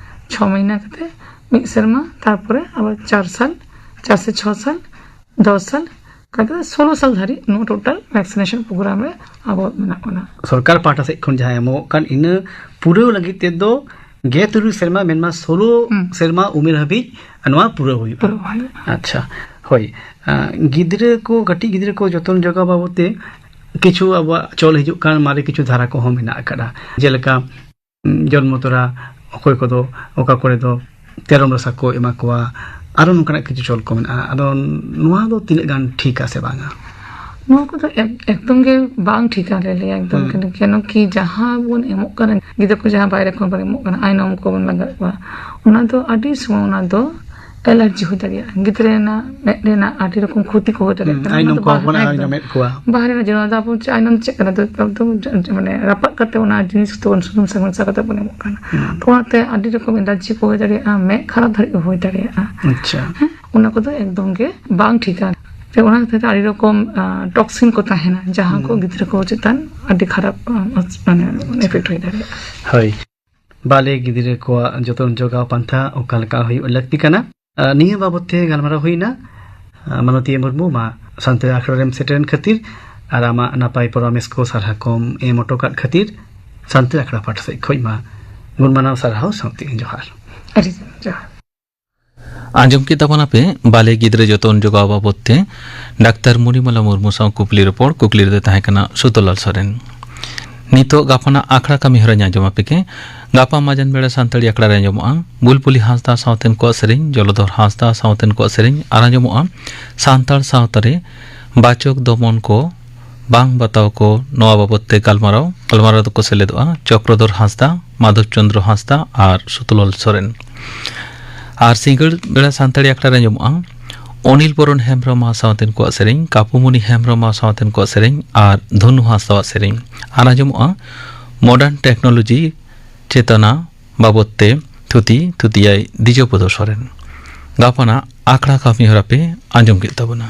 ᱪᱷᱚ ᱢᱟᱹᱦᱱᱟᱹ ᱠᱟᱛᱮ, ᱢᱤᱫ ᱥᱮᱨᱢᱟ, ᱛᱟᱨᱯᱚᱨᱮ ᱟᱵᱟᱨ ᱪᱟᱨ ᱥᱟᱞ, ᱪᱟᱨ ᱥᱮ ᱪᱷᱚ ᱥᱟᱞ, ᱫᱚᱥ ᱥᱟᱞ ᱠᱟᱛᱮ ᱥᱳᱞᱳ ᱥᱟᱞ ᱫᱷᱟᱹᱨᱤᱡ ᱱᱚᱣᱟ ᱴᱳᱴᱟᱞ ᱵᱷᱮᱠᱥᱤᱱᱮᱥᱚᱱ ᱯᱨᱳᱜᱨᱟᱢ ᱨᱮ ᱟᱵᱚ ᱢᱮᱱᱟᱜ ᱵᱚᱱᱟ᱾ ᱥᱚᱨᱠᱟᱨ ᱯᱟᱦᱴᱟ ᱥᱮᱫ ᱠᱷᱚᱱ ᱡᱟᱦᱟᱸ ᱮᱢᱚᱜ ᱠᱟᱱ, ᱤᱱᱟᱹ ᱯᱩᱨᱟᱹᱣ ᱞᱟᱹᱜᱤᱫ ᱛᱮᱫᱚ ᱜᱮᱞ ᱛᱩᱨᱩᱭ ᱥᱮᱨᱢᱟ, ᱢᱮᱱᱢᱟ ᱥᱳᱞᱳ ᱦᱩᱸ᱾ ᱥᱮᱨᱢᱟ ᱩᱢᱮᱨ ᱦᱟᱹᱵᱤᱡ ᱱᱚᱣᱟ ᱯᱩᱨᱟᱹᱣ ᱦᱩᱭᱩᱜᱼᱟ᱾ ᱯᱩᱨᱟᱹᱣ ᱦᱩᱭᱩᱜᱼᱟ᱾ ᱟᱪᱪᱷᱟ, ᱦᱳᱭ᱾ ᱟᱸ, ᱜᱤᱫᱽᱨᱟᱹ ᱠᱚ, ᱠᱟᱹᱴᱤᱡ ᱜᱤᱫᱽᱨᱟᱹ ᱠᱚ ᱡᱚᱛᱚᱱ ᱡᱚᱜᱟᱣ ᱵᱟᱵᱚᱫ ᱛᱮ ᱠᱤᱪᱷᱩ ᱟᱵᱚᱣᱟᱜ ᱪᱚᱞ ᱦᱤᱡᱩᱜ ᱠᱟᱱ ᱢᱟᱨᱮ ᱠᱤᱪᱷᱩ ᱫᱷᱟᱨᱟ ᱠᱚᱦᱚᱸ ᱢᱮᱱᱟᱜ ᱟᱠᱟᱫᱟ, ᱡᱮᱞᱮᱠᱟ ᱡᱚᱱᱢᱚ ᱛᱚᱨᱟ ᱚᱠᱚᱭ ᱠᱚᱫᱚ ᱚᱠᱟ ᱠᱚᱨᱮ ᱫᱚ ᱛᱮᱨᱚᱢ ᱨᱟᱥᱟ ᱠᱚ ᱮᱢᱟ ᱠᱚᱣᱟ, ᱟᱨᱚ ᱱᱚᱝᱠᱟᱱᱟᱜ ᱠᱤᱪᱷᱩ ᱪᱚᱞ ᱠᱚ ᱢᱮᱱᱟᱜᱼᱟ᱾ ᱟᱫᱚ ᱱᱚᱣᱟ ᱫᱚ ᱛᱤᱱᱟᱹᱜ ᱜᱟᱱ ᱴᱷᱤᱠᱟ ᱥᱮ ᱵᱟᱝᱟ? ᱱᱚᱣᱟ ᱠᱚᱫᱚ ᱮᱠ-, ᱮᱠᱫᱚᱢ ᱜᱮ ᱵᱟᱝ ᱴᱷᱤᱠᱟ, ᱞᱮ ᱞᱟᱹᱭᱟ ᱮᱠᱫᱚᱢ ᱦᱩᱸ᱾ ᱜᱮ᱾ ᱠᱮᱱᱚ ᱠᱤ ᱡᱟᱦᱟᱸ ᱵᱚᱱ ᱮᱢᱚᱜ ᱠᱟᱱᱟ, ᱜᱤᱫᱽᱨᱟᱹ ᱠᱚ ᱡᱟᱦᱟᱸ ᱵᱟᱭᱨᱮ ᱠᱷᱚᱱ ᱵᱚᱱ ᱮᱢᱚᱜ ᱠᱟᱱᱟ, ᱟᱭᱱᱚᱢ ᱠᱚᱵᱚᱱ ᱞᱟᱜᱟᱣᱮᱫ ᱠᱚᱣᱟ, ᱚᱱᱟ ᱫᱚ ᱟᱹᱰᱤ ᱥᱚᱢᱚᱭ ᱚᱱᱟ ᱫᱚ ᱮᱞᱟᱨᱡᱤ ᱦᱩᱭ ᱫᱟᱲᱮᱭᱟᱜᱼᱟ, ᱜᱤᱫᱽᱨᱟᱹ ᱨᱮᱱᱟᱜ ᱢᱮᱫ ᱨᱮᱱᱟᱜ ᱟᱹᱰᱤ ᱨᱚᱠᱚᱢ ᱠᱷᱚᱛᱤ ᱠᱚ ᱦᱩᱭ ᱫᱟᱲᱮᱭᱟᱜ ᱦᱩᱸ, ᱠᱟᱱᱟ᱾ ᱟᱭᱱᱚᱢ ᱚᱱᱟ ᱫᱚ ᱠᱚᱦᱚᱸ ᱵᱟᱦᱨᱮ ᱵᱚᱱ ᱨᱮᱱᱟᱜ ᱟᱭᱱᱚᱢᱮᱫ ᱠᱚᱣᱟ᱾ ᱵᱟᱦᱨᱮ ᱨᱮᱱᱟᱜ ᱡᱮᱢᱚᱱ ᱟᱵᱚ ᱪᱮᱫ ᱟᱭᱱᱚᱢ ᱪᱮᱫ ᱠᱟᱱᱟ, ᱫᱚ ᱮᱠᱫᱚᱢ ᱡᱟ-, ᱢᱟᱱᱮ ᱨᱟᱯᱟᱜ ᱠᱟᱛᱮ ᱚᱱᱟ ᱡᱤᱱᱤᱥ ᱫᱚᱵᱚᱱ ᱥᱩᱱᱩᱢ ᱥᱟᱥᱟᱝ ᱢᱮᱥᱟ ᱠᱟᱛᱮ ᱵᱚᱱ ᱮᱢᱚᱜ ᱠᱟᱱᱟ᱾ ᱦᱩᱸ᱾ ᱛᱚ ᱚᱱᱟᱛᱮ ᱟᱹᱰᱤ ᱨᱚᱠᱚᱢ ᱮᱞᱟᱨᱡᱤ ᱠᱚ ᱦᱩᱭ ᱫᱟᱲᱮᱭᱟᱜᱼᱟ, ᱢᱮᱫ ᱠᱷᱟᱨᱟᱯ ᱫᱷᱟᱹᱨᱤᱡ ᱦᱚᱸ ᱦᱩᱭ ᱫᱟᱲᱮᱭᱟᱜᱼᱟ᱾ ᱟᱪᱪᱷᱟ᱾ ᱦᱮᱸ, ᱚᱱᱟ ᱠᱚᱫᱚ ᱮᱠᱫᱚᱢ ᱜᱮ ᱵᱟᱝ ᱴᱷᱤᱠᱟ᱾ ᱥᱮ ᱚᱱᱟ ᱠᱷᱟᱹᱛᱤᱨ ᱛᱮ ᱟᱹᱰᱤ ᱨᱚᱠᱚᱢ, ᱟᱸ, ᱴᱚᱠᱥᱤᱱ ᱠᱚ ᱛᱟᱦᱮᱱᱟ, ᱡᱟᱦᱟᱸ ᱠᱚ ᱦᱩᱸ᱾ ᱜᱤᱫᱽᱨᱟᱹ ᱠᱚ ᱪᱮᱛᱟᱱ ᱟᱹᱰᱤ ᱠᱷᱟᱨᱟᱯ, ᱟᱸ, ᱢᱟᱱᱮ ᱟᱪᱪᱷᱟ᱾ ᱮᱯᱷᱮᱠᱴ ᱦᱩᱭ ᱫᱟᱲᱮᱭᱟᱜᱼᱟ᱾ ᱦᱳᱭ᱾ ᱵᱟᱞᱮ ᱜᱤᱫᱽᱨᱟᱹ ᱠᱚᱣᱟᱜ ᱡᱚᱛᱚᱱ ᱡᱚᱜᱟᱣ ᱯᱟᱱᱛᱷᱟ ᱚᱠᱟ ᱞᱮᱠᱟ ᱦᱩᱭᱩᱜ ᱞᱟᱹᱠᱛᱤ ᱠᱟᱱᱟ, ᱟᱸ, ᱱᱤᱭᱟᱹ ᱵᱟᱵᱚᱛ ᱛᱮ ᱜᱟᱞᱢᱟᱨᱟᱣ ᱦᱩᱭᱱᱟ᱾ ᱟᱸ, ᱢᱟᱱᱚᱛᱤᱭᱟᱹ ᱢᱩᱨᱢᱩ, ᱢᱟ ᱥᱟᱱᱛᱟᱲᱤ ᱟᱠᱷᱲᱟ ᱨᱮᱢ ᱥᱮᱴᱮᱨᱮᱱ ᱠᱷᱟᱹᱛᱤᱨ ᱟᱨ ᱟᱢᱟᱜ ᱱᱟᱯᱟᱭ ᱯᱚᱨᱟᱢᱮᱥ ᱠᱚ ᱥᱟᱨᱦᱟᱣ ᱠᱚᱢ ᱮᱢ ᱦᱚᱴᱚ ᱠᱟᱫ ᱠᱷᱟᱹᱛᱤᱨ ᱥᱟᱱᱛᱟᱲᱤ ᱟᱠᱷᱲᱟ ᱯᱟᱦᱴᱟ ᱥᱮᱫ ᱠᱷᱚᱱ ᱢᱟ ᱜᱩᱱᱢᱟᱱᱟᱣ ᱥᱟᱨᱦᱟᱣ ᱥᱟᱶᱛᱮ ᱡᱚᱦᱟᱨ᱾ ᱟᱹᱰᱤ ᱡᱚᱦᱟᱨ᱾ ᱟᱸᱡᱚᱢ ᱠᱮᱫ ᱛᱟᱵᱚᱱᱟᱯᱮ ᱵᱟᱞᱮ ᱜᱤᱫᱽᱨᱟᱹ ᱡᱚᱛᱚᱱ ᱡᱚᱜᱟᱣ ᱵᱟᱵᱚᱫ ᱛᱮ ᱰᱟᱠᱛᱟᱨ ᱢᱚᱱᱤᱢᱟᱞᱟ ᱢᱩᱨᱢᱩ ᱥᱟᱶ ᱠᱩᱠᱞᱤ ᱨᱚᱯᱚᱲ᱾ ᱠᱩᱠᱞᱤ ᱨᱮᱫᱚ ᱛᱟᱦᱮᱸ ᱠᱟᱱᱟ ᱥᱩᱛᱚᱞᱟᱞ ᱥᱚᱨᱮᱱ᱾ ᱱᱤᱛᱚᱜ ᱜᱟᱯᱟᱱᱟᱜ ᱟᱠᱷᱲᱟ ᱠᱟᱹᱢᱤ ᱦᱚᱨᱟᱧ ᱟᱸᱡᱚᱢ ᱟᱯᱮ ᱜᱮ᱾ ᱜᱟᱯᱟ ᱢᱟᱡᱟᱱ ᱵᱮᱲᱟ ᱥᱟᱱᱛᱟᱲᱤ ᱟᱠᱷᱲᱟ ᱨᱮ ᱟᱸᱡᱚᱢᱚᱜᱼᱟ ᱵᱩᱞᱵᱩᱞᱤ ᱦᱟᱸᱥᱫᱟ ᱥᱟᱶᱛᱮᱱ ᱠᱚᱣᱟᱜ ᱥᱮᱨᱮᱧ, ᱡᱚᱞᱚᱫᱷᱚᱨ ᱦᱟᱸᱥᱫᱟ ᱥᱟᱶᱛᱮᱱ ᱠᱚᱣᱟᱜ ᱥᱮᱨᱮᱧ, ᱟᱨ ᱟᱸᱡᱚᱢᱚᱜᱼᱟ ᱥᱟᱱᱛᱟᱲ ᱥᱟᱶᱛᱟ ᱨᱮ ᱵᱟᱪᱚᱠ ᱫᱚᱢᱚᱱ ᱠᱚ, ᱵᱟᱝ ᱵᱟᱛᱟᱣ ᱠᱚ, ᱱᱚᱣᱟ ᱵᱟᱵᱚᱫ ᱛᱮ ᱜᱟᱞᱢᱟᱨᱟᱣ᱾ ᱜᱟᱞᱢᱟᱨᱟᱣ ᱫᱚᱠᱚ ᱥᱮᱞᱮᱫᱚᱜᱼᱟ ᱪᱚᱠᱨᱚᱫᱷᱚᱨ ᱦᱟᱸᱥᱫᱟ, ᱢᱟᱫᱷᱚᱵ ᱪᱚᱸᱫᱽᱨᱚ ᱦᱟᱸᱥᱫᱟ ᱟᱨ ᱥᱩᱛᱚᱞᱟᱞ ᱥᱚᱨᱮᱱ᱾ ᱟᱨ ᱥᱤᱸᱜᱟᱹᱲ ᱵᱮᱲᱟ ᱥᱟᱱᱛᱟᱲᱤ ᱟᱠᱷᱲᱟ ᱨᱮ ᱟᱸᱡᱚᱢᱚᱜᱼᱟ ᱚᱱᱤᱞ ᱵᱚᱨᱚᱱ ᱦᱮᱢᱵᱽᱨᱚᱢ ᱢᱟ ᱥᱟᱶᱛᱮᱱ ᱠᱚᱣᱟᱜ ᱥᱮᱨᱮᱧ, ᱠᱟᱯᱩᱢᱩᱱᱤ ᱦᱮᱢᱵᱽᱨᱚᱢ ᱢᱟ ᱥᱟᱶᱛᱮᱱ ᱠᱚᱣᱟᱜ ᱥᱮᱨᱮᱧ ᱟᱨ ᱫᱷᱚᱱᱩ ᱦᱟᱸᱥᱫᱟᱣᱟᱜ ᱥᱮᱨᱮᱧ᱾ ᱟᱨ ᱟᱸᱡᱚᱢᱚᱜᱼᱟ ᱢᱚᱰᱟᱨᱱ ᱴᱮᱠᱱᱳᱞᱚᱡᱤ ᱪᱮᱛᱟᱱᱟ ᱵᱟᱵᱚᱫ ᱛᱮ ᱛᱷᱩᱛᱤ, ᱛᱷᱩᱛᱤᱭᱟᱭ ᱫᱤᱡᱚᱯᱚᱫᱚ ᱥᱚᱨᱮᱱ᱾ ᱜᱟᱯᱟᱱᱟᱜ ᱟᱠᱷᱲᱟ ᱠᱟᱹᱢᱤ ᱦᱚᱨᱟ ᱯᱮ ᱟᱸᱡᱚᱢ ᱠᱮᱫ ᱛᱟᱵᱚᱱᱟ᱾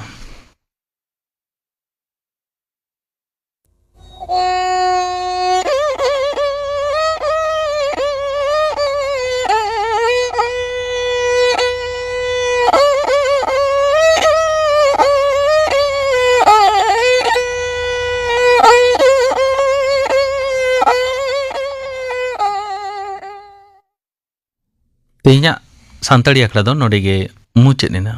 ᱛᱮᱦᱮᱧᱟᱜ ᱥᱟᱱᱛᱟᱲᱤ ᱟᱠᱷᱲᱟ ᱫᱚ ᱱᱚᱰᱮ ᱜᱮ ᱢᱩᱪᱟᱹᱫ ᱮᱱᱟ᱾